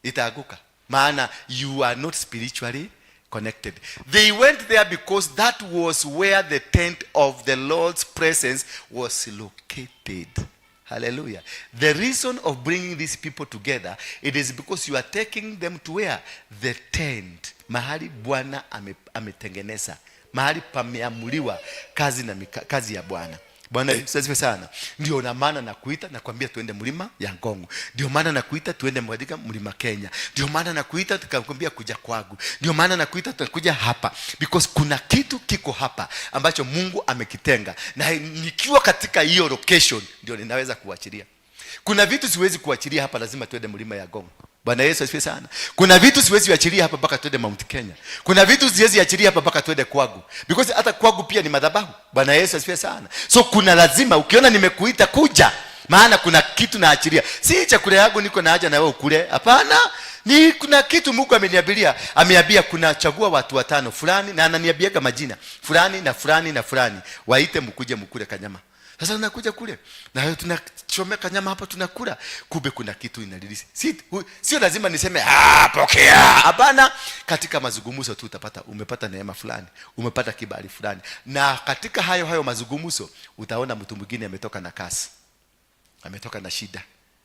itaanguka, maana you are not spiritually connected. They went there because that was where the tent of the Lord's presence was located. Hallelujah. The reason of bringing these people together, it is because you are taking them to where? The tent. Mahali Bwana ametengeneza, mahali pameamuliwa kazi na kazi ya Bwana. Bwana Yesu asifiwe sana. Ndio na maana nakuita, nakwambia tuende mlima ya Ngong. Ndio maana nakuita tuende katika mlima Kenya. Ndio maana nakuita tukakwambia kuja kwangu. Ndio maana nakuita tutakuja hapa, because kuna kitu kiko hapa ambacho Mungu amekitenga, na nikiwa katika hiyo location ndio ninaweza kuachilia. Kuna vitu siwezi kuachilia hapa, lazima tuende mlima ya Ngong. Bwana Yesu asifiwe sana. Kuna vitu siwezi kuachilia hapa mpaka tuende Mount Kenya. Kuna vitu siwezi achilia hapa mpaka tuende kwangu, because hata kwangu pia ni madhabahu. Bwana Yesu asifiwe sana. So kuna lazima, ukiona nimekuita kuja, maana kuna kitu naachilia. Si chakula yangu niko na haja na wewe ukule. Hapana. Ni kuna kitu Mungu ameniambilia, ameambia kuna chagua watu watano fulani, na ananiambiaga majina fulani na fulani na fulani, waite mkuje mkule kanyama. Sasa tunakuja kule na tunachomeka nyama hapa, tunakula, kumbe kuna kitu inarelease. Si sio lazima niseme, "Ah, pokea." Hapana, katika mazungumzo tu utapata, umepata neema fulani, umepata kibali fulani, na katika hayo hayo mazungumzo utaona mtu mwingine ametoka na kasi, ametoka na shida,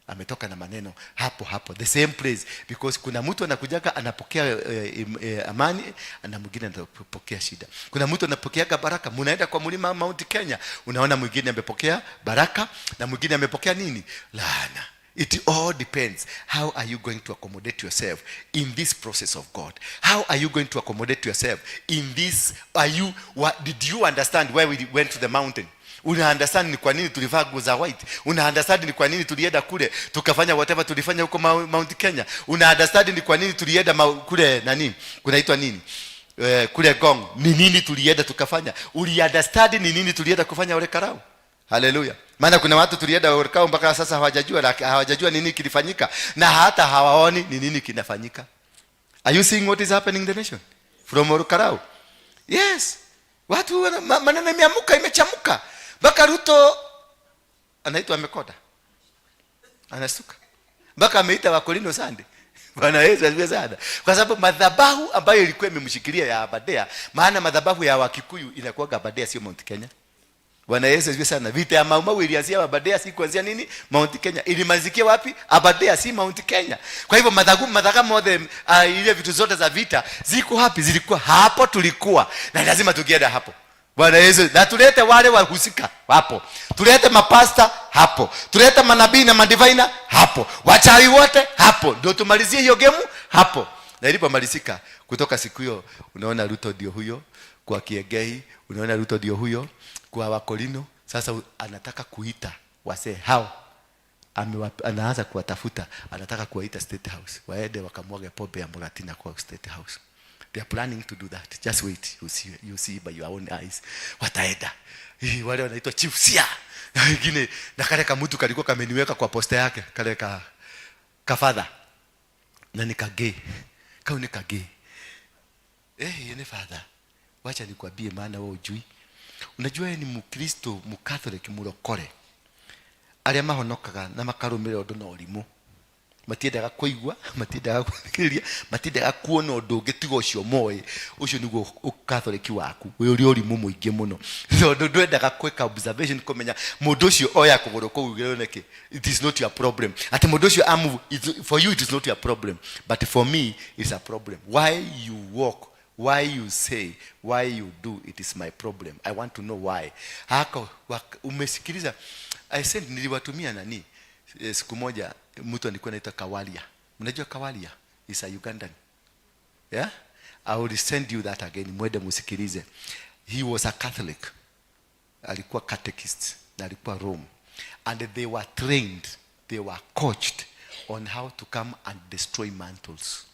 ametoka na maneno hapo hapo the same place, because kuna mtu anakujaga anapokea amani na mwingine anapokea shida. Kuna mtu anapokeaga baraka, mnaenda kwa mlima Mount Kenya, unaona mwingine amepokea baraka na mwingine amepokea nini? Laana. It all depends, how are you going to accommodate yourself in this process of God? How are you going to accommodate yourself in this? Are you what, did you understand why we went to the mountain? Una understand ni kwa nini tulivaa nguo za white. Una understand ni kwa nini tulienda kule tukafanya whatever tulifanya huko Mount Kenya. Una understand ni kwa nini tulienda kule nani, kunaitwa nini, kule Ngong, ni nini tulienda tukafanya. Uli understand ni nini tulienda kufanya Ol Kalou. Haleluya. Maana kuna watu tulienda Ol Kalou mpaka sasa hawajajua nini kilifanyika, na hata hawaoni ni nini kinafanyika. Are you seeing what is happening in the nation from Ol Kalou? Yes. Watu maneno imeamuka, imechamuka. Mpaka Ruto anaitwa amekoda. Anasuka. Mpaka ameita Wakorino Sunday. Bwana Yesu asifiwe sana. Kwa sababu madhabahu ambayo ilikuwa imemshikilia ya Aberdare, maana madhabahu ya Wakikuyu inakuwa Aberdare, sio Mount Kenya. Bwana Yesu asifiwe sana. Vita ya Mau Mau ilianzia Aberdare, si kuanzia nini? Mount Kenya. Ilimalizikia wapi? Aberdare, si Mount Kenya. Kwa hivyo madhaga mothe, ile vitu zote za vita ziko wapi? Zilikuwa hapo tulikuwa. Na lazima tukienda hapo. Bwana Yesu, na tulete wale wahusika hapo. Tulete mapasta hapo. Tulete manabii na madivina hapo. Wachawi wote hapo. Ndio tumalizie hiyo game hapo. Na ilipomalizika kutoka siku hiyo, unaona Ruto ndio huyo kwa Kiengei, unaona Ruto ndio huyo kwa Wakorino. Sasa anataka kuita wasee hao. Anaanza kuwatafuta, anataka kuwaita State House. Waende wakamwage pombe ya Muratina kwa State House. They are planning to do that. Just wait. You see, you see by your own eyes. Wataenda. Hii, wale wanaitwa Chief Sia. Na wengine, na kale kamutu kalikuwa kameniweka kwa posta yake, kale ka father. Na ni kagay. Kau ni kagay. Yeye ni father. Wacha nikwambie, maana wewe hujui. Unajua yeye ni Mkristo, Mcatholic, murokore. Arĩa mahonokaga na makarũmĩrĩra ũndũ na ũrimũ. Matiendaga kũigua, matiendaga gũthikĩrĩria, matiendaga kuona ũndũ ũngĩ tiga ũcio moĩ. Ũcio nĩguo ũkatholiki waku, wĩ ũrĩ ũrimũ mũingĩ mũno. Tondũ ndwendaga gwĩka observation kũmenya mũndũ ũcio oya kũgũrũ kũu igũrũ nĩkĩ. It is not your problem. Atĩ mũndũ ũcio amove, for you it is not your problem, but for me it's a problem. Why you walk, why you say, why you do, it is my problem. I want to know why. Hako, umesikiliza, I said niliwatumia nani, siku moja mtu alikuwa anaitwa Kawalia. Mnajua Kawalia? Is a Ugandan. Yeah? I will send you that again. Mwende musikilize. He was a Catholic. Alikuwa catechist na alikuwa Rome. And they were trained, they were coached on how to come and destroy mantles.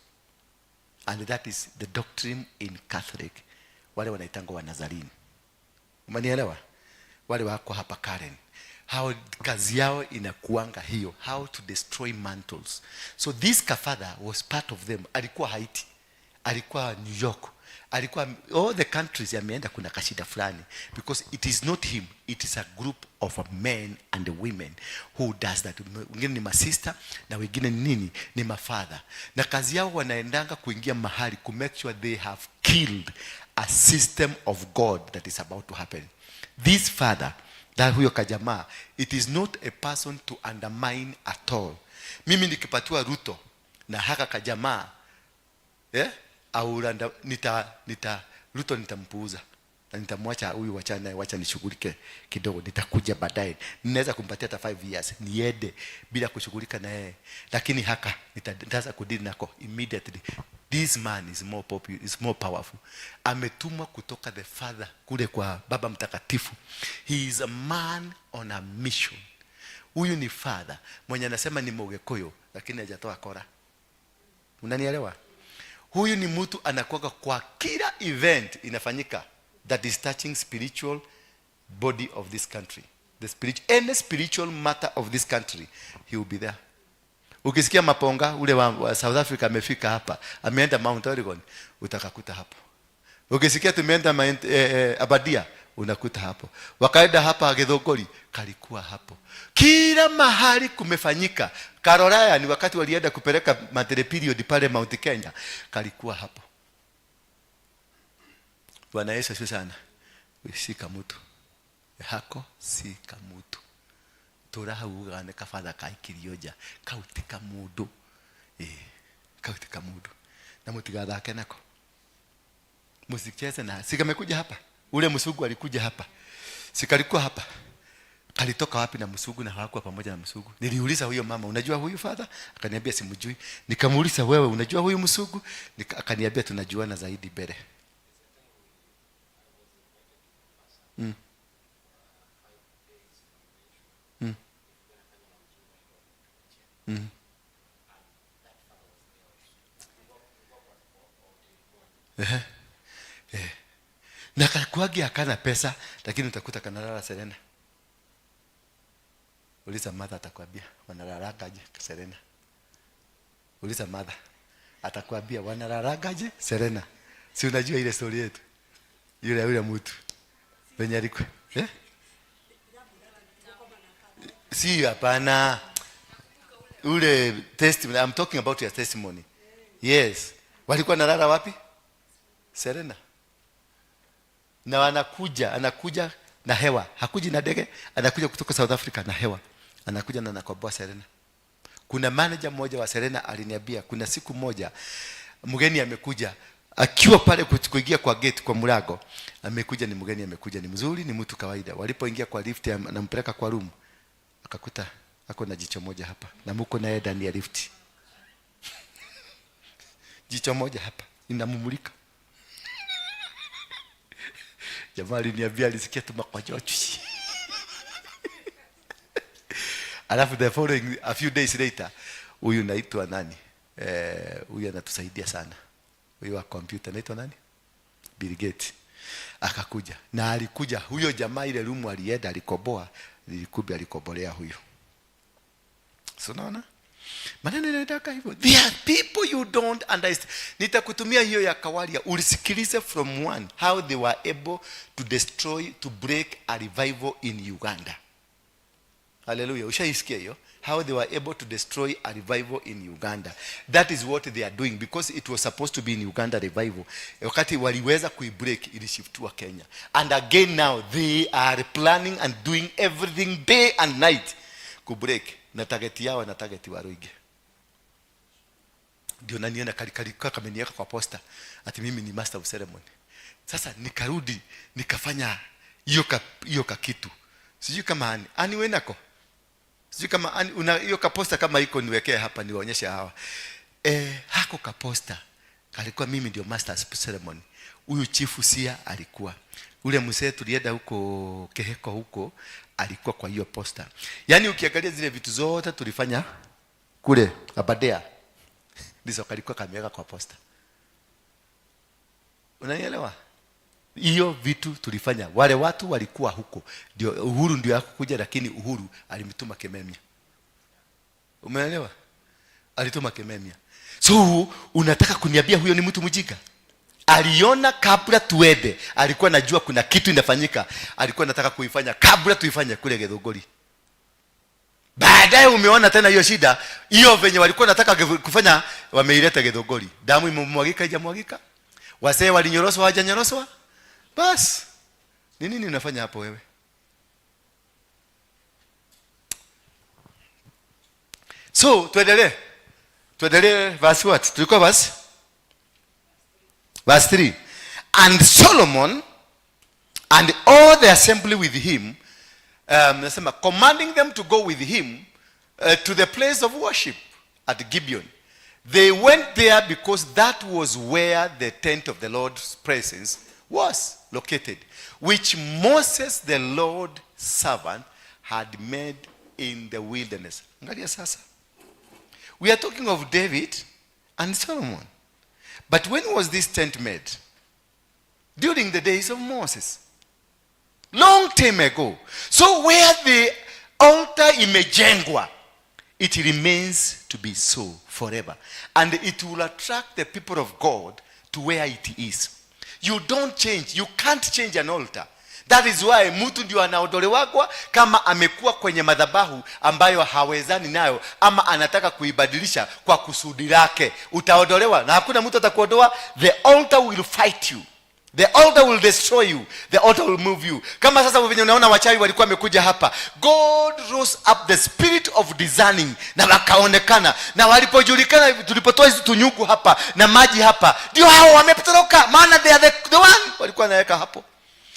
And that is the doctrine in Catholic. Wale wanaitangwa wa Nazarene. Umenielewa? Wale wako hapa Karen. How kazi yao inakuanga hiyo, how to destroy mantles. So this kafadha was part of them. Alikuwa Haiti, alikuwa New York, alikuwa all the countries yameenda, kuna kashida fulani, because it is not him, it is a group of men and women who does that. Wengine ni masista na wengine ni nini, ni mafadha, na kazi yao wanaendanga kuingia mahali ku make sure they have killed a system of God that is about to happen. This father, that huyo kajamaa, it is not a person to undermine at all. Mimi nikipatiwa Ruto na haka kajamaa, yeah? Au nita, nita Ruto nitampuuza na nitamwacha huyu, wacha naye, wacha nishughulike kidogo, nitakuja baadaye. Ninaweza kumpatia hata 5 years niende bila kushughulika na yeye, lakini haka nitaanza kudeal nako immediately. This man is more popular, is more powerful. Ametumwa kutoka the Father kule kwa Baba Mtakatifu. He is a man on a mission. Huyu ni father mwenye anasema ni Mugikuyu lakini hajatoa kora. Unanielewa? Huyu ni mtu anakuwa kwa kila event inafanyika that is touching spiritual body of this country. The spirit, any spiritual matter of this country, he will be there. Ukisikia Maponga ule wa South Africa amefika hapa, ameenda Mount Oregon, utakakuta hapo. Ukisikia tumeenda Aberdare, unakuta hapo. Wakaenda hapa Githunguri, kalikuwa hapo. Kila mahali kumefanyika. Karolaya ni wakati walienda kupeleka monthly period pale Mount Kenya, kalikuwa hapo. Bwana Yesu asifiwe sana. Shika mtu. Hako si kamutu. Tura hau ugaga nĩ kabatha kaikirio nja. Kau ti kamundu. Kau ti kamundu. Na mutigathake nako. Msicheze na. Sikamekuja hapa. Ule msungu alikuja hapa. Sikalikuwa hapa. Kalitoka wapi na msungu na hawakuwa pamoja na msungu? Niliuliza huyo mama, unajua huyu father? Akaniambia simjui. Nikamuuliza wewe unajua huyu msungu? Akaniambia tunajuana zaidi mbele. Na kakuagi hakana pesa, lakini utakuta kanalala Serena. Uliza mother atakwambia wanalalagaje Serena. Uliza mother atakwambia wanalalagaje Serena. Si unajua ile story yetu? Yule mtu venye alikuwa, eh? Si hapana. Ule testimony, I'm talking about your testimony. Yes. Walikuwa nalala wapi? Serena. Na anakuja na hewa. Hakuji na ndege, anakuja kutoka South Africa na hewa. Anakuja na anakomboa Serena. Kuna manager mmoja wa Serena aliniambia kuna siku moja mgeni amekuja akiwa pale kuingia kwa gate kwa mlango, amekuja ni mgeni, amekuja ni mzuri, ni mtu kawaida. Walipoingia kwa lift anampeleka kwa room, akakuta ako na jicho moja hapa na muko naye ndani ya lift. Jicho moja hapa inamumulika. Jamaa aliniambia alisikia tu makojoa. Alafu the following a few days later, huyu naitwa nani? Huyu anatusaidia sana. Huyu wa computer naitwa nani? Bill Gates. Akakuja. Na alikuja huyo jamaa ile room alienda alikoboa, nilikubi alikobolea huyo. So unaona? Maneno yanataka hivyo. There are people you don't understand. Nitakutumia hiyo ya Kawalia. Ulisikilize from one how they were able to destroy, to break a revival in Uganda. Hallelujah. Ushaisikia hiyo? How they were able to destroy a revival in Uganda. That is what they are doing because it was supposed to be in Uganda revival. Wakati waliweza kuibreak, ilishiftiwa Kenya. And again now they are planning and doing everything day and night kubreak. Na target yao na target wa Ruige. Ndio naniona kali kameniweka kwa poster ati mimi ni master of ceremony. Sasa nikarudi nikafanya hiyo ka kitu. Sijui kama ani wewe nako. Sijui kama ani, una hiyo ka poster kama iko niwekee hapa niwaonyeshe hawa. Hako ka poster kalikuwa mimi ndio master of ceremony. Huyu chifu Sia alikuwa. Ule mzee tulienda huko Keheko huko alikuwa kwa hiyo poster. Yaani ukiangalia zile vitu zote tulifanya kule Aberdare. Ndizo kalikuwa kameweka kwa poster. Unanielewa? Hiyo vitu tulifanya. Wale watu walikuwa huko. Ndio Uhuru ndio hakukuja, lakini Uhuru alimtuma Kimemia. Umeelewa? Alituma Kimemia. So unataka kuniambia huyo ni mtu mjinga? Aliona kabla tuende, alikuwa anajua kuna kitu inafanyika, alikuwa anataka kuifanya kabla tuifanye kule Githunguri. Baadaye umeona tena hiyo shida, hiyo venye walikuwa wanataka kufanya wameileta Githunguri. Damu imemwagika haijamwagika? Wasee walinyoroswa hawajanyoroswa? Bas. Ni nini unafanya hapo wewe? So tuendelee. Tuendelee verse what? Tulikuwa verse? Verse 3. And Solomon and all the assembly with him, nasema, commanding them to go with him to the place of worship at Gibeon. They went there because that was where the tent of the Lord's presence was located, which Moses the Lord's servant had made in the wilderness. Angalia sasa. We are talking of David and Solomon. But when was this tent made? During the days of Moses. Long time ago. So where the altar imejengwa, it remains to be so forever. And it will attract the people of God to where it is. You don't change. You can't change an altar. That is why mtu ndio anaondolewagwa kama amekuwa kwenye madhabahu ambayo hawezani nayo ama anataka kuibadilisha kwa kusudi lake. Utaondolewa na hakuna mtu atakuondoa. The altar will fight you. The altar will destroy you. The altar will move you. Kama sasa venye unaona wachawi walikuwa wamekuja hapa. God rose up the spirit of discerning na wakaonekana. Na walipojulikana, tulipotoa hizi tunyuku hapa na maji hapa, ndio hao wametoroka. Maana they are the one walikuwa wanaweka hapo.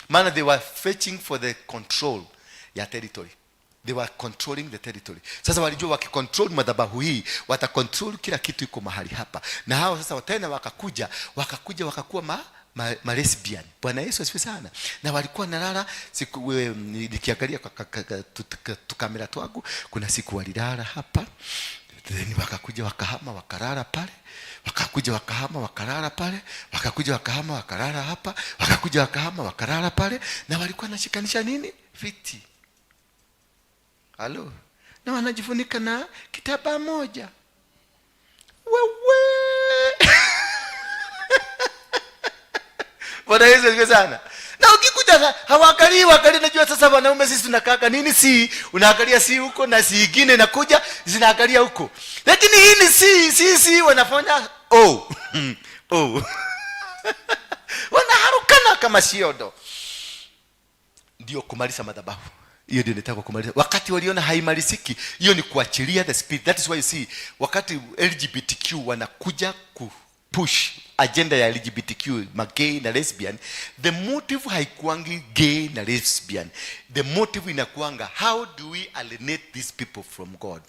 Maana they were fetching for the control ya territory. They were controlling the territory. Sasa walijua wakicontrol madhabahu hii, watacontrol kila kitu iko mahali hapa. Na hao sasa tena wakakuja wakakuwa ma lesbian. Bwana Yesu asifiwe sana. Na walikuwa nalala siku, nikiangalia kwa tukamera twangu, kuna siku walilala hapa. Then wakakuja wakahama wakalala pale, wakakuja wakahama wakalala pale, wakakuja wakahama wakalala hapa, wakakuja wakahama wakalala pale, na walikuwa wanashikanisha nini, viti. Halo, na wanajifunika na kitambaa moja. Wewe, Bwana Yesu asifiwe sana. Na ukikuta hawaangalii, waangalii, najua sasa wanaume sisi tunakaka nini, si unaangalia si huko na si ingine inakuja zinaangalia huko, lakini hii ni si si si wanafanya oh oh wanaharukana kama siodo. Ndio kumaliza madhabahu hiyo, ndio nitaka kumaliza. Wakati waliona haimaliziki, hiyo ni kuachilia the spirit. That is why you see wakati LGBTQ wanakuja ku push agenda ya LGBTQ, magay na lesbian, the motive haikuangi gay na lesbian. The motive inakuanga, how do we alienate these people from God?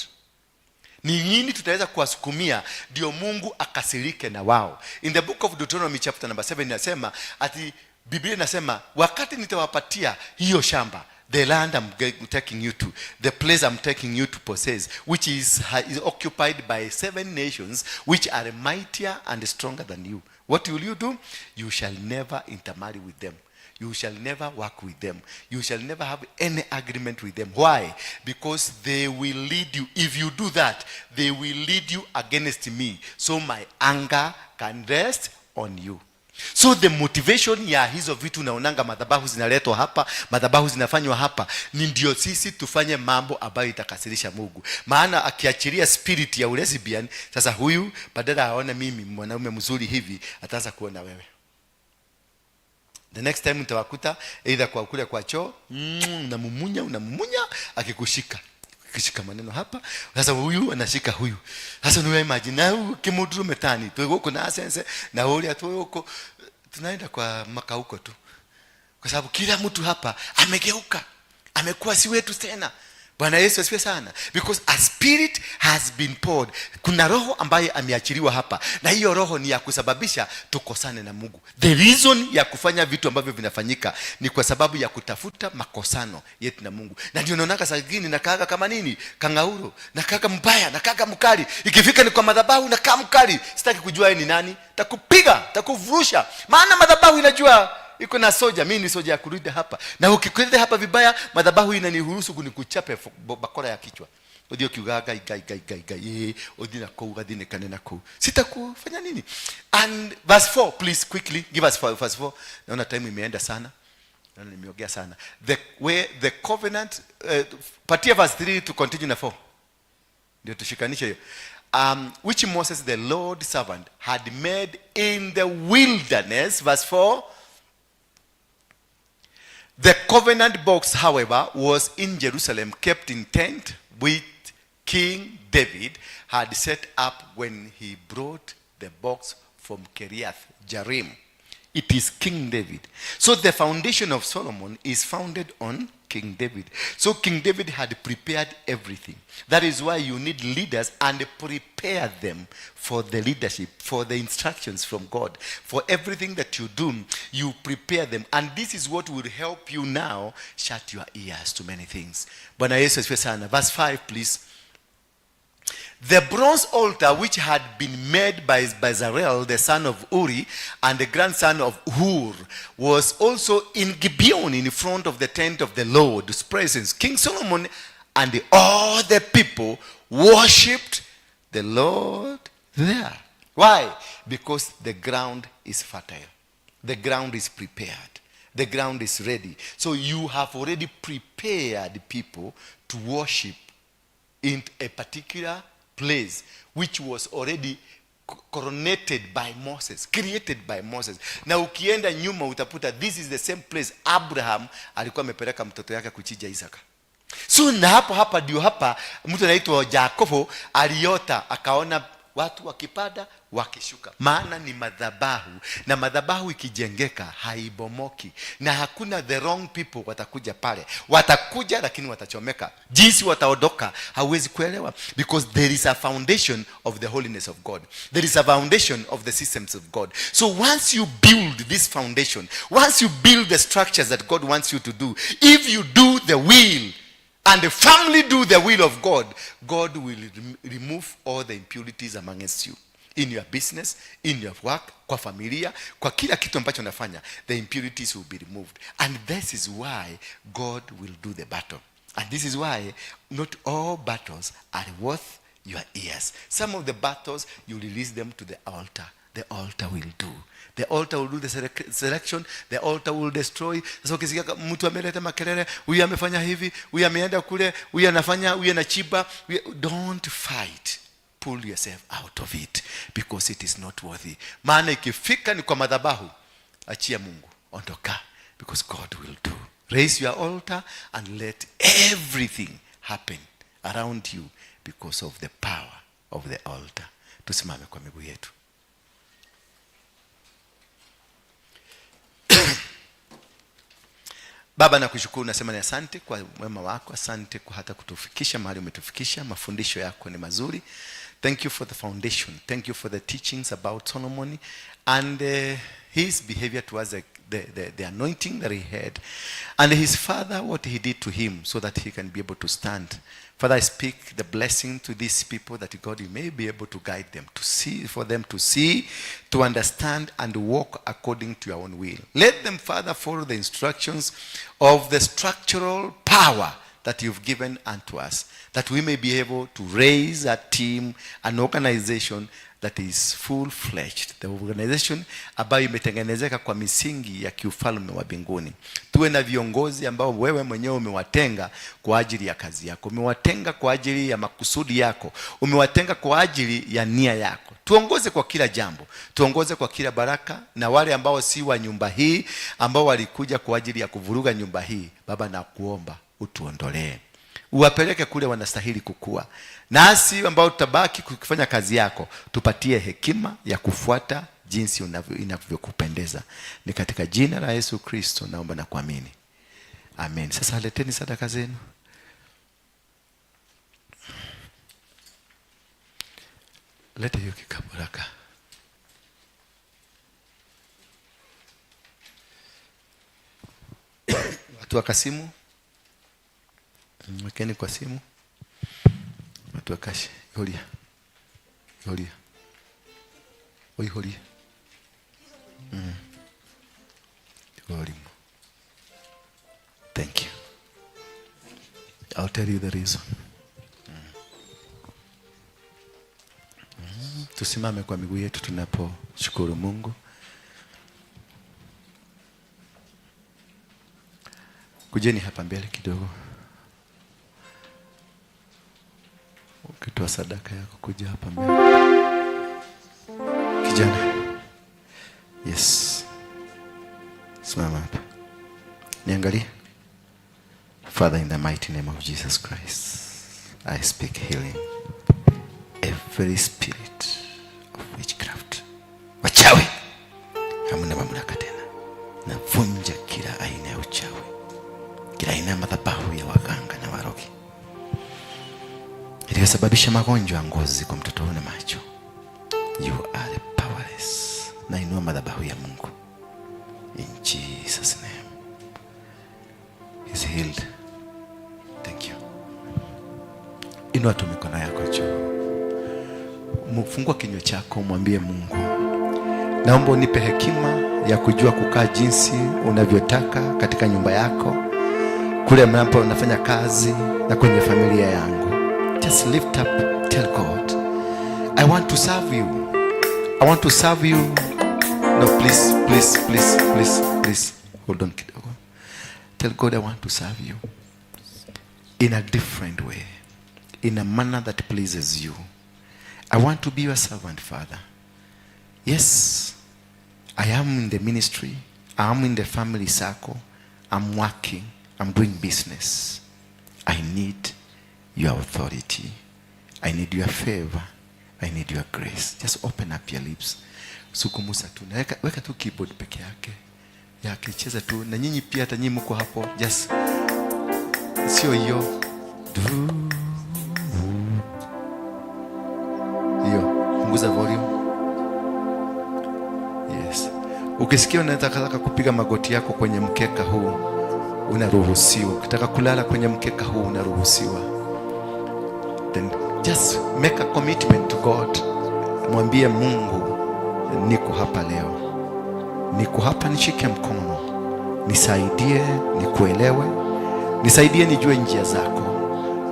Ni nini tutaweza kuwasukumia ndio Mungu akasirike na wao? In the book of Deuteronomy chapter number 7 inasema ati, Biblia inasema, wakati nitawapatia hiyo shamba, the land I'm taking you to, the place I'm taking you to possess, which is occupied by seven nations which are mightier and stronger than you, what will you do? You shall never intermarry with them. You shall never work with them. You shall never have any agreement with them. Why? Because they will lead you. If you do that, they will lead you against me. So my anger can rest on you. So the motivation ya hizo vitu naonanga madhabahu zinaletwa hapa, madhabahu zinafanywa hapa, ni ndio sisi tufanye mambo ambayo itakasirisha Mungu. Maana akiachilia spirit ya ulesbian, sasa huyu badala aone mimi mwanaume mzuri hivi, ataanza kuona wewe. The next time utawakuta either kwa kule kwa choo, unamumunya, unamumunya, akikushika akishika maneno hapa, sasa huyu anashika huyu, sasa niwe imagine na huyu kimundu metani twi guku na sense na uria twi huko, tunaenda kwa makauko tu, kwa sababu kila mtu hapa amegeuka, amekuwa si wetu tena. Bwana Yesu asifiwe sana. Because a spirit has been poured. Kuna roho ambaye ameachiliwa hapa, na hiyo roho ni ya kusababisha tukosane na Mungu. The reason ya kufanya vitu ambavyo vinafanyika ni kwa sababu ya kutafuta makosano yetu na Mungu. Na ndio naonaka saa zingine nakaaga kama nini, kangauro, nakaaga mbaya, nakaaga mkali. Ikifika ni kwa madhabahu nakaa mkali, sitaki kujua yeye ni nani, takupiga, takuvurusha, maana madhabahu inajua iko na soja. Mimi ni soja ya kulinda hapa, na ukikwenda hapa vibaya, madhabahu inaniruhusu kunikuchape bakora ya kichwa, uthie ukiugaga ngai ngai ngai ngai ngai, ĩĩ, uthie na kũu gathinĩkane na kũu, sitakufanya nini. And verse 4, please, quickly give us verse 4. Naona time imeenda sana, naona nimeongea sana. The way the covenant, patia verse 3 to continue na 4 ndio tushikanishe hiyo. Which Moses the Lord servant had made in the wilderness. Verse 4. The covenant box, however, was in Jerusalem, kept in tent which King David had set up when he brought the box from Kiriath Jearim. It is King David. So the foundation of Solomon is founded on King David. So King David had prepared everything. That is why you need leaders and prepare them for the leadership, for the instructions from God. For everything that you do, you prepare them. And this is what will help you now shut your ears to many things. Bwana Yesu asifiwe sana. Verse 5, please. The bronze altar which had been made by Bezalel, the son of Uri, and the grandson of Hur, was also in Gibeon in front of the tent of the Lord's presence. King Solomon and all the people worshipped the Lord there. Why? Because the ground is fertile. The ground is prepared. The ground is ready. So you have already prepared people to worship in a particular place which was already coronated by Moses, created by Moses. Na ukienda nyuma utakuta this is the same place Abraham alikuwa amepeleka mtoto yake kuchinja Isaka. So na hapo hapa ndio hapa mtu anaitwa Yakobo aliota akaona watu wakipanda wakishuka, maana ni madhabahu, na madhabahu ikijengeka haibomoki, na hakuna the wrong people watakuja pale. Watakuja lakini watachomeka. Jinsi wataondoka hauwezi kuelewa, because there is a foundation of the holiness of God, there is a foundation of the systems of God. So once you build this foundation, once you build the structures that God wants you to do, if you do the will And firmly do the will of God, God will remove all the impurities amongst you. In your business, in your work, kwa familia, kwa kila kitu ambacho unafanya, the impurities will be removed. And this is why God will do the battle. And this is why not all battles are worth your ears. Some of the battles, you release them to the altar. The altar will do. The altar will do the selection. The altar will destroy. Sasa ukisikia mtu ameleta makelele, huyu amefanya hivi, huyu ameenda kule, huyu anafanya, huyu anachiba, don't fight. Pull yourself out of it because it is not worthy. Maana ikifika ni kwa madhabahu, achia Mungu, ondoka, because God will do. Raise your altar and let everything happen around you because of the power of the altar. Tusimame kwa miguu yetu. Baba, nakushukuru, nasema ni asante kwa wema wako, asante kwa hata kutufikisha mahali umetufikisha. Mafundisho yako ni mazuri. Thank you for the foundation. Thank you for the teachings about Solomon and his behavior towards the anointing that he had, and his father, what he did to him so that he can be able to stand. Father, I speak the blessing to these people that God, you may be able to guide them, to see, for them to see, to understand, and walk according to your own will. Let them, Father, follow the instructions of the structural power that you've given unto us, that we may be able to raise a team, an organization that is full-fledged, the organization ambayo imetengenezeka kwa misingi ya kiufalme wa mbinguni. Tuwe na viongozi ambao wewe mwenyewe umewatenga kwa ajili ya kazi yako, umewatenga kwa ajili ya makusudi yako, umewatenga kwa ajili ya nia yako. Tuongoze kwa kila jambo, tuongoze kwa kila baraka, na wale ambao si wa nyumba hii, ambao walikuja kwa ajili ya kuvuruga nyumba hii, Baba nakuomba utuondolee, uwapeleke kule wanastahili kukua. Nasi ambao tutabaki kufanya kazi yako, tupatie hekima ya kufuata jinsi inavyokupendeza. Ni katika jina la Yesu Kristo naomba na kuamini, amen. Sasa leteni sadaka zenu. Lete hiyo kikapu haraka. Watu wa kasimu, wekeni kwa simu. Watu wa kashi, holia. Holia. Oi, holia. Holia. Thank you. I'll tell you the reason. Tusimame kwa miguu yetu tunaposhukuru Mungu. Kujeni hapa mbele kidogo. Ukitoa sadaka yako kuja hapa mbele. Kijana. Yes. Simama hapa. Niangalie. Father, in the mighty name of Jesus Christ, I speak healing. Every spirit of witchcraft, wachawi, hamna mamlaka tena. Navunja kila aina ya uchawi, kila aina ya madhabahu ya waganga na warogi iliyosababisha magonjwa ya ngozi kwa mtoto na macho. You are powerless. Nainua madhabahu ya Mungu in Jesus name. He's healed. Thank you. Inua tu mikono yako juu. Fungua kinywa chako, mwambie Mungu, naomba unipe hekima ya kujua kukaa jinsi unavyotaka katika nyumba yako, kule mnapo unafanya kazi na kwenye familia yangu. Just lift up, tell God, I want to serve you. I want to serve you. No, please, please, please, please, please. Hold on kidogo. Tell God, I want to serve you in a different way, in a manner that pleases you. I want to be your servant, Father. Yes, I am in the ministry. I am in the family circle. I'm working. I'm doing business. I need your authority. I need your favor. I need your grace. Just open up your lips. Sukumusa tu. Na weka tu keyboard peke yake. Yake cheza tu. Na nyinyi pia, hata nyinyi mko hapo. Just sio hiyo. Du. Hiyo. Punguza volume. Yes. Ukisikia unataka kupiga magoti yako kwenye mkeka huu, Unaruhusiwa. Ukitaka kulala kwenye mkeka huu unaruhusiwa. Then just make a commitment to God. Mwambie Mungu, niko hapa leo, niko hapa, nishike mkono, nisaidie nikuelewe, nisaidie nijue njia zako,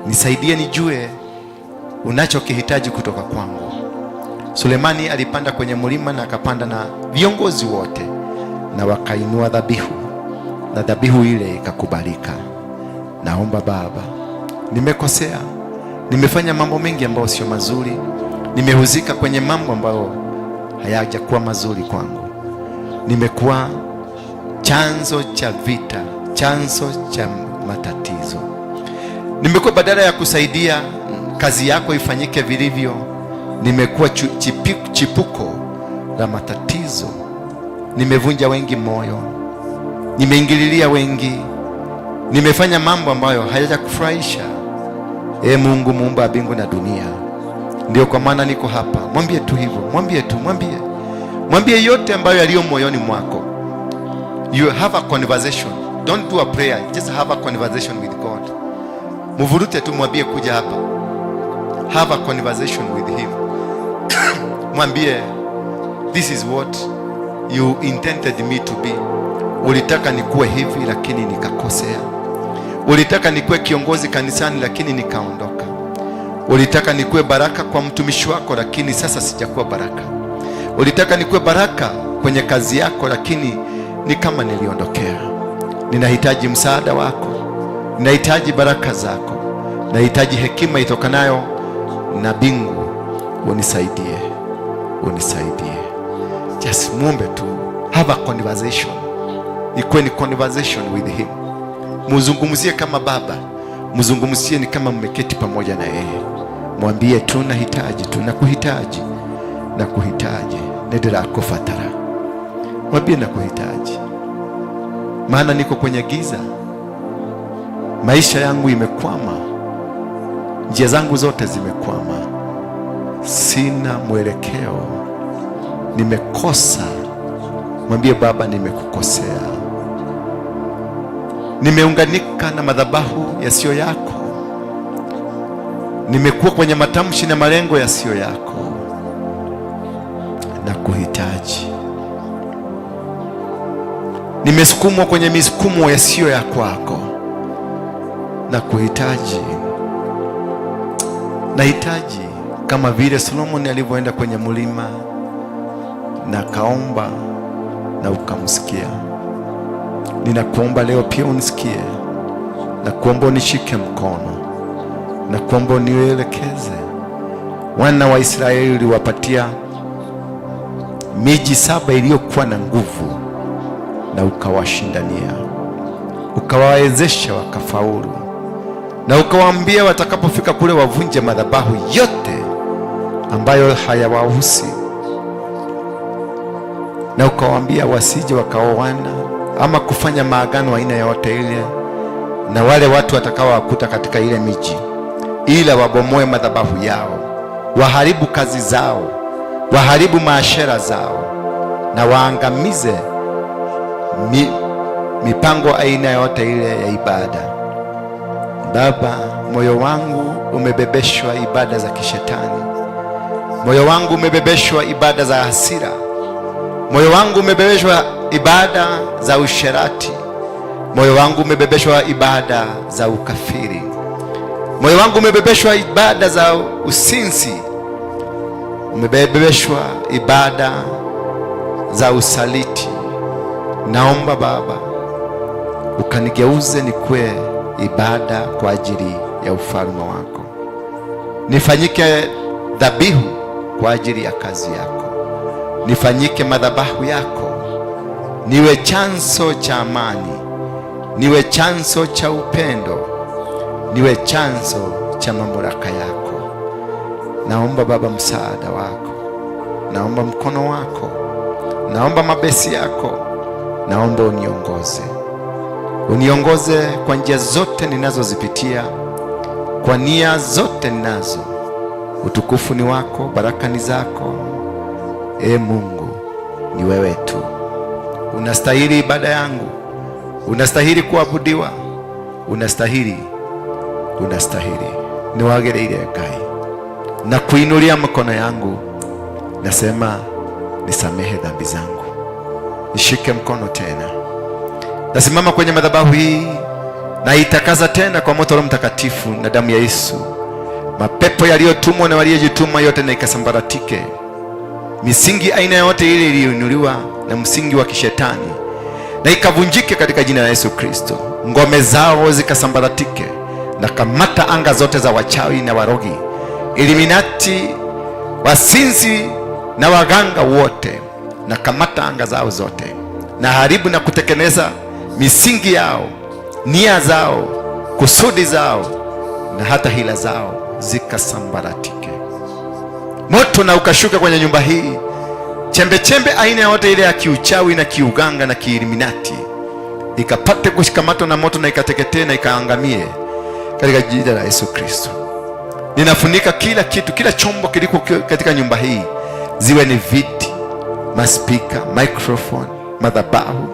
nisaidie nijue unachokihitaji kutoka kwangu. Sulemani alipanda kwenye mlima na akapanda na viongozi wote, na wakainua dhabihu, na dhabihu ile ikakubalika. Naomba Baba, nimekosea, nimefanya mambo mengi ambayo sio mazuri, nimehusika kwenye mambo ambayo hayajakuwa mazuri kwangu, nimekuwa chanzo cha vita, chanzo cha matatizo, nimekuwa badala ya kusaidia kazi yako ifanyike vilivyo, nimekuwa chipuko la matatizo, nimevunja wengi moyo, nimeingililia wengi, nimefanya mambo ambayo hayajakufurahisha. E Mungu muumba mbingu na dunia, ndio kwa maana niko hapa. Mwambie tu hivyo, mwambie tu, mwambie, mwambie yote ambayo yaliyo moyoni mwako. You have a conversation, don't do a prayer, just have a conversation with God. Mvurute tu, mwambie kuja hapa, have a conversation with him. Mwambie this is what you intended me to be. Ulitaka nikuwe hivi lakini nikakosea. Ulitaka nikuwe kiongozi kanisani lakini nikaondoka. Ulitaka nikuwe baraka kwa mtumishi wako lakini sasa sijakuwa baraka. Ulitaka nikuwe baraka kwenye kazi yako lakini ni kama niliondokea. Ninahitaji msaada wako, ninahitaji baraka zako, nahitaji hekima itokanayo na mbingu. Unisaidie, unisaidie. Just muombe tu, have a conversation, ikuwe ni conversation with him. Muzungumzie kama baba, mzungumzie ni kama mmeketi pamoja na yeye. Mwambie tu nahitaji tu, nakuhitaji, nakuhitaji, nĩndĩrakũbatara. Mwambie nakuhitaji, maana niko kwenye giza, maisha yangu imekwama, njia zangu zote zimekwama, sina mwelekeo, nimekosa. Mwambie Baba, nimekukosea, nimeunganika na madhabahu yasiyo yako, nimekuwa kwenye matamshi na malengo yasiyo yako, nakuhitaji. Nimesukumwa kwenye misukumo yasiyo ya kwako, nakuhitaji. Nahitaji kama vile Solomoni alivyoenda kwenye mlima na kaomba na ukamsikia. Ninakuomba leo pia unisikie, nakuomba unishike mkono, nakuomba unielekeze. Wana wa Israeli uliwapatia miji 7 iliyokuwa na nguvu na ukawashindania, ukawawezesha wakafaulu, na ukawaambia watakapofika kule wavunje madhabahu yote ambayo hayawahusi, na ukawaambia wasije wakaoana ama kufanya maagano aina yote ile na wale watu watakaowakuta katika ile miji, ila wabomoe madhabahu yao, waharibu kazi zao, waharibu maashera zao, na waangamize mipango aina yote ile ya ibada. Baba, moyo wangu umebebeshwa ibada za kishetani, moyo wangu umebebeshwa ibada za hasira, moyo wangu umebebeshwa ibada za usherati, moyo wangu umebebeshwa ibada za ukafiri, moyo wangu umebebeshwa ibada za usinzi, umebebeshwa ibada za usaliti. Naomba Baba ukanigeuze nikuwe ibada kwa ajili ya ufalme wako, nifanyike dhabihu kwa ajili ya kazi yako, nifanyike madhabahu yako, niwe chanzo cha amani, niwe chanzo cha upendo, niwe chanzo cha mamlaka yako. Naomba Baba msaada wako, naomba mkono wako, naomba mabesi yako, naomba uniongoze, uniongoze kwa njia zote ninazozipitia, kwa nia zote ninazo. Utukufu ni wako, baraka ni zako. E Mungu, ni wewe tu unastahili ibada yangu, Unastahili kuabudiwa, unastahili, unastahili. Niwagĩrĩire Ngai. Na kuinulia mkono yangu, nasema nisamehe dhambi zangu, nishike mkono tena. Nasimama kwenye madhabahu hii, naitakaza tena kwa moto wa Roho Mtakatifu na damu ya Yesu. Mapepo yaliyotumwa na waliyejituma yote na ikasambaratike. Misingi aina yote ile iliyoinuliwa na msingi wa kishetani na ikavunjike katika jina la Yesu Kristo. Ngome zao zikasambaratike, na kamata anga zote za wachawi na warogi, Illuminati, wasinzi na waganga wote, na kamata anga zao zote, na haribu na kutekeleza misingi yao, nia zao, kusudi zao na hata hila zao zikasambaratike. Moto na ukashuka kwenye nyumba hii, chembe chembe aina yote ile ya kiuchawi na kiuganga na kiilluminati ikapate kushikamatwa na moto na ikateketee na ikaangamie katika jina la Yesu Kristo. Ninafunika kila kitu, kila chombo kiliko katika nyumba hii, ziwe ni viti, maspika, microphone, madhabahu,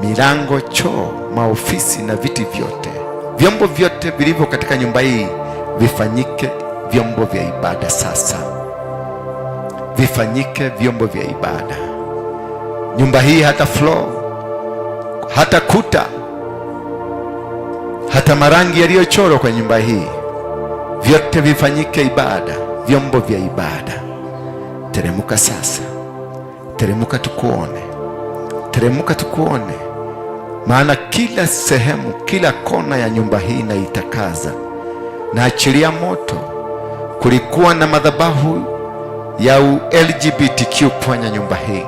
milango, choo, maofisi na viti vyote, vyombo vyote vilivyo katika nyumba hii vifanyike vyombo vya ibada sasa, vifanyike vyombo vya ibada. Nyumba hii hata floor, hata kuta, hata marangi yaliyochorwa kwenye nyumba hii, vyote vifanyike ibada, vyombo vya ibada. Teremuka sasa, teremuka tukuone, teremuka tukuone, maana kila sehemu, kila kona ya nyumba hii naitakaza, naachilia moto. Kulikuwa na madhabahu ya LGBTQ kwenye nyumba hii,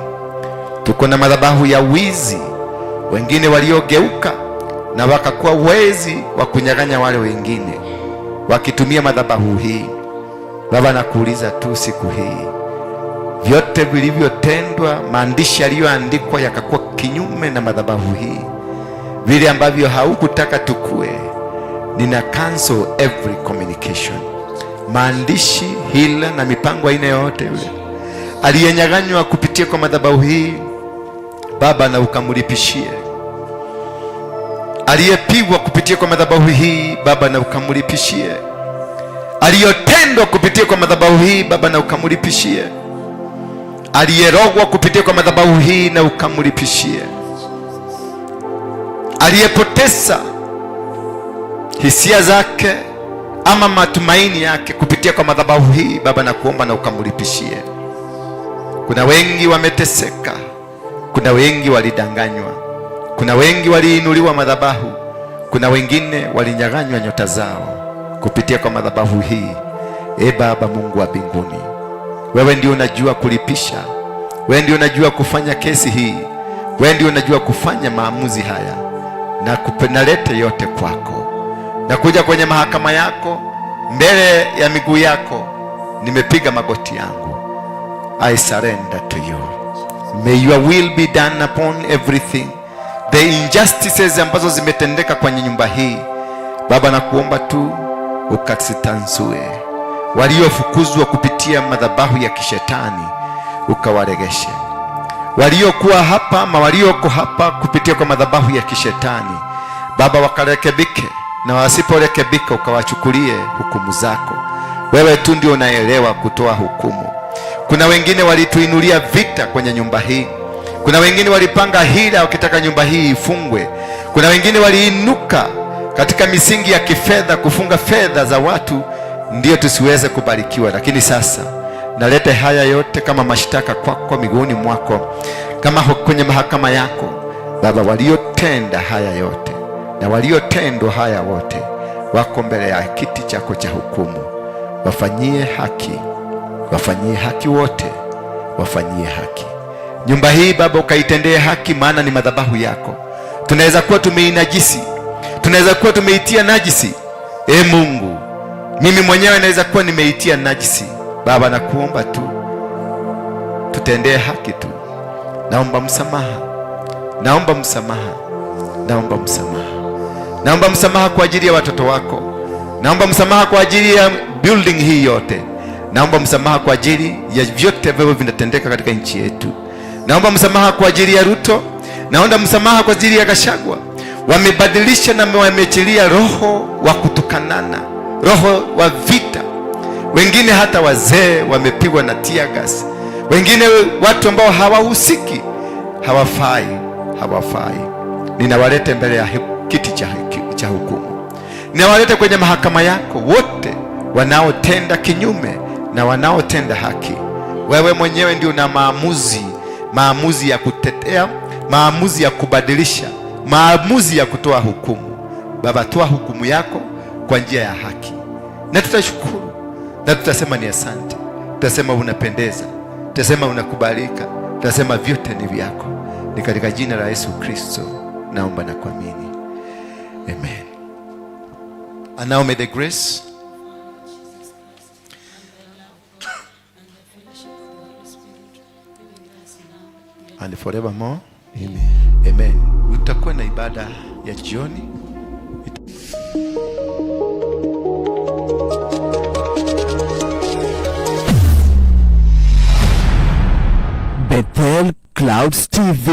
tuko na madhabahu ya wizi, wengine waliogeuka na wakakuwa wezi wa kunyang'anya wale wengine wakitumia madhabahu hii. Baba, nakuuliza tu siku hii, vyote vilivyotendwa, maandishi yaliyoandikwa yakakuwa kinyume na madhabahu hii, vile ambavyo haukutaka tukue, nina cancel every communication, maandishi, hila na mipango aina yoyote yule aliyenyang'anywa kupitia kwa madhabahu hii, Baba, na ukamlipishie. Aliyepigwa kupitia kwa madhabahu hii, Baba, na ukamlipishie. Aliyotendwa kupitia kwa madhabahu hii, Baba, na ukamlipishie. Aliyerogwa kupitia kwa madhabahu hii, na ukamlipishie. Aliyepoteza hisia zake ama matumaini yake kupitia kwa madhabahu hii, Baba, na kuomba na ukamlipishie. Kuna wengi wameteseka, kuna wengi walidanganywa, kuna wengi waliinuliwa madhabahu, kuna wengine walinyang'anywa nyota zao kupitia kwa madhabahu hii. E Baba Mungu wa mbinguni, wewe ndio unajua kulipisha, wewe ndio unajua kufanya kesi hii, wewe ndio unajua kufanya maamuzi haya, na nalete yote kwako. Nakuja kwenye mahakama yako, mbele ya miguu yako nimepiga magoti yangu. I surrender to you. May your will be done upon everything. The injustices ambazo zimetendeka kwenye nyumba hii, Baba, nakuomba tu ukazitanzue. Waliofukuzwa kupitia madhabahu ya kishetani ukawaregeshe. Waliokuwa hapa ama walioko hapa kupitia kwa madhabahu ya kishetani, Baba, wakarekebike, na wasiporekebika ukawachukulie hukumu zako. Wewe tu ndio unaelewa kutoa hukumu. Kuna wengine walituinulia vita kwenye nyumba hii. Kuna wengine walipanga hila wakitaka nyumba hii ifungwe. Kuna wengine waliinuka katika misingi ya kifedha kufunga fedha za watu ndio tusiweze kubarikiwa. Lakini sasa naleta haya yote kama mashtaka kwako, miguuni mwako, kama kwenye mahakama yako Baba. Waliotenda haya yote na waliotendwa haya wote wako mbele ya kiti chako cha hukumu. Wafanyie haki, wafanyie haki wote, wafanyie haki. Nyumba hii Baba ukaitendee haki, maana ni madhabahu yako. Tunaweza kuwa tumeinajisi, tunaweza kuwa tumeitia najisi. E Mungu, mimi mwenyewe naweza kuwa nimeitia najisi. Baba, nakuomba tu tutendee haki tu. Naomba msamaha, naomba msamaha, naomba msamaha, naomba msamaha kwa ajili ya watoto wako, naomba msamaha kwa ajili ya building hii yote, naomba msamaha kwa ajili ya vyote ambavyo vinatendeka katika nchi yetu, naomba msamaha kwa ajili ya Ruto, naomba Naomba msamaha kwa ajili ya Gachagua. Wamebadilisha na wameachilia roho wa kutukanana, roho wa vita. Wengine hata wazee wamepigwa na tear gas, wengine watu ambao hawahusiki, hawafai, hawafai. Ninawalete mbele ya kiti cha hukumu, ninawalete kwenye mahakama yako wote wanaotenda kinyume na wanaotenda haki. Wewe mwenyewe ndio una maamuzi, maamuzi ya kutetea, maamuzi ya kubadilisha, maamuzi ya kutoa hukumu. Baba, toa hukumu yako kwa njia ya haki, na tutashukuru na tutasema ni asante, tutasema unapendeza, tutasema unakubalika, tutasema vyote ni vyako. Ni katika jina la Yesu Kristo naomba na kuamini, amen. And now may the grace and forevermore. Amen. Amen. Utakuwa na ibada ya jioni. Bethel Clouds TV.